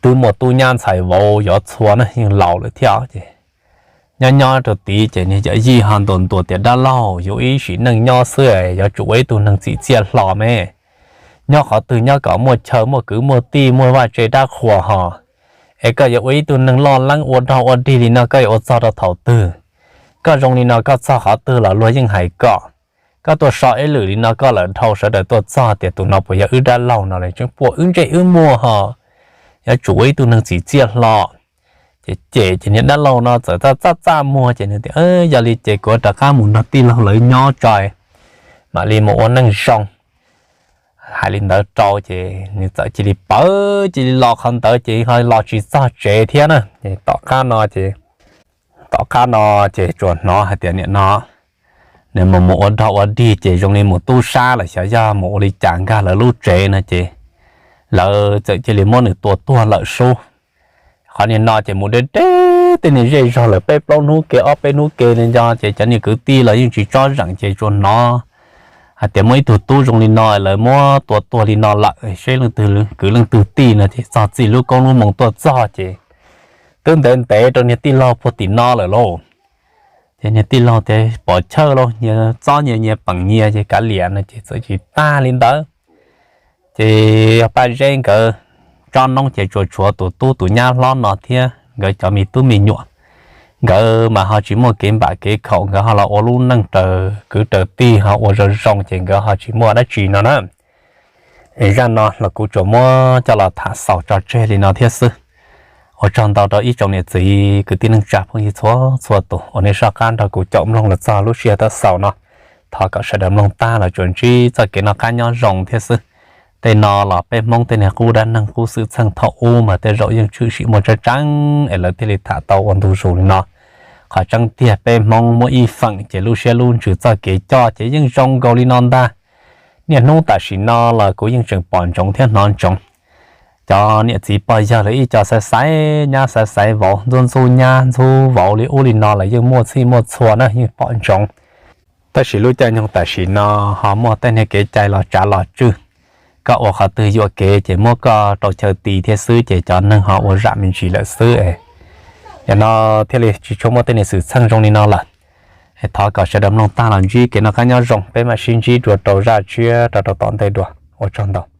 Twb muaj tub nyab ntxhais vauv yuav txhua na, yeej laus lawm thiab ces nyob nyob rau tid ces niag yawm yij ho ntuas ntuas tias, Dab laug, yuav ib sim neej nyob xwb yuav tsum ua ib tug neeg txim txiaj hlo me. Nyob qhov twg nyob kom muaj chaw muaj kwv muaj tij muaj vaj tse dab qhuas ho. Es koj yuav ua ib tug neeg loj leeb ua dog ua dig li no koj yuav ua txog rau thaum twg? Koj zoo li no koj txog qhov twg los luag yeej hais koj. Koj tuaj so ib lwm li no koj lawm dhau sawv daws tuaj txog tias tus no puas yog wb dab laug no li, tseem puas wb ntsej wb muag ho. Yuav tsum ua ib tug neeg txim txiaj hlo. Ces cem ces niag dab laug no txawm txaj txaj muag ces nws tias, Yog li ces kuv rov qab mus nrog tij laug lawv nyob tso, mam li mus ua neej zoo. Hais li ntawd rau ces nws txawm cia li pawv cia li los qhov ntawd ces ho los tsis txog tsev thiab na. Ces tom qab no ces, tom qab no ces tsuas hnov hais tias nim no nws mus mus ua dog ua dig ces zoo li mus tub sab lawm, xyov yog mus ua li cas nkag lawv lub tsev no ces lawv txawm cia li muab nws tua tuag lawm sub. Qhov niag no ces mus deb deb tej niag zej zog lawm peb plaub hnub ke ob peb hnub ke li nco ces cov niag kwv tij los yeej tsis tsob zeem ces tsuas hnov hais tias muaj ib tug tub zoo li no lawv muab tua tuag li no lawm, seb leej twg kwv leej twg tij no ces txog txij lub koob lub moo tuaj txog ces twb ntev ntev rau niag tij laug puag tim no lawm lauj. Ces niag tij laug tias pom chawj lauj, nyias txob nyias, nyias peem nyias ces kav liam no ces txawm tsis tag li ntawd. Ces Paj Zeb nkawd tsob noob ces tsuas tshuav tus tub tus nyab hlob no thiab nkawd cov me tub me nyuam. Nkawd mas ho tsis muaj kev npam kev khaum, nkawd ho los ua lub neej raws kwv raws tij ho ua zoo zoo ces nkawd ho tsis muaj dab tsi no na. Zaj no los kuv tsuas muab coj los tham xaus tso tseg li no thiab xwb. Ua tsaug ntau rau ib tsoom niam txiv kwv tij neej tsa phooj ywg txhua txhua tus uas nej soj qab nrog kuv caum mloog los txog lub sij hawm thaum xaus no. Thov kom sawv daws mloog tag los tsuas ntsib txoj kev noj qab nyob zoo thiab xwb. Tej no los peb Hmoob tej niag qub dab neeg qub xwm txheej thaum ub mas tej zaum yeej tshwm sim muaj tseeb tseeb es lawv thiaj li tham tau ua ntu zus li no. Qhov tseeb tiag peb Hmoob muaj ib feem ces lub siab lub ntsws txoj kev coj ces yeej zoo nkaus li no ntag. Niaj hnub tam sim no los kuv yeej tseem pom ntsoov thiab hnov ntsoov cov niam txiv pog yawg lawv ib co xaiv xaiv nyab xaiv xaiv vauv, ntxub ntxub nyab ntxub vauv li ub li no los yeej muaj txhij muaj txhua na, yeej pom ntsoov. Tab sis lub caij nyoog tam sim no ho muaj tej niag kev cai los tsav los tswj, koj ua qhov twg yuam kev ces muab koj rau chaw ti thiab xwb ces cov neeg ho ua zam me ntsis lawm xwb. Yog no thiaj li tsis tshua muaj tej niag xwm txheej zoo li no lawm. Thov kom sawv daws mloog tag los ntsib kev noj qab nyob zoo, peb mam sib ntsib dua rau zaj tshiab rau rau tom ntej dua. Ua tsaug ntau.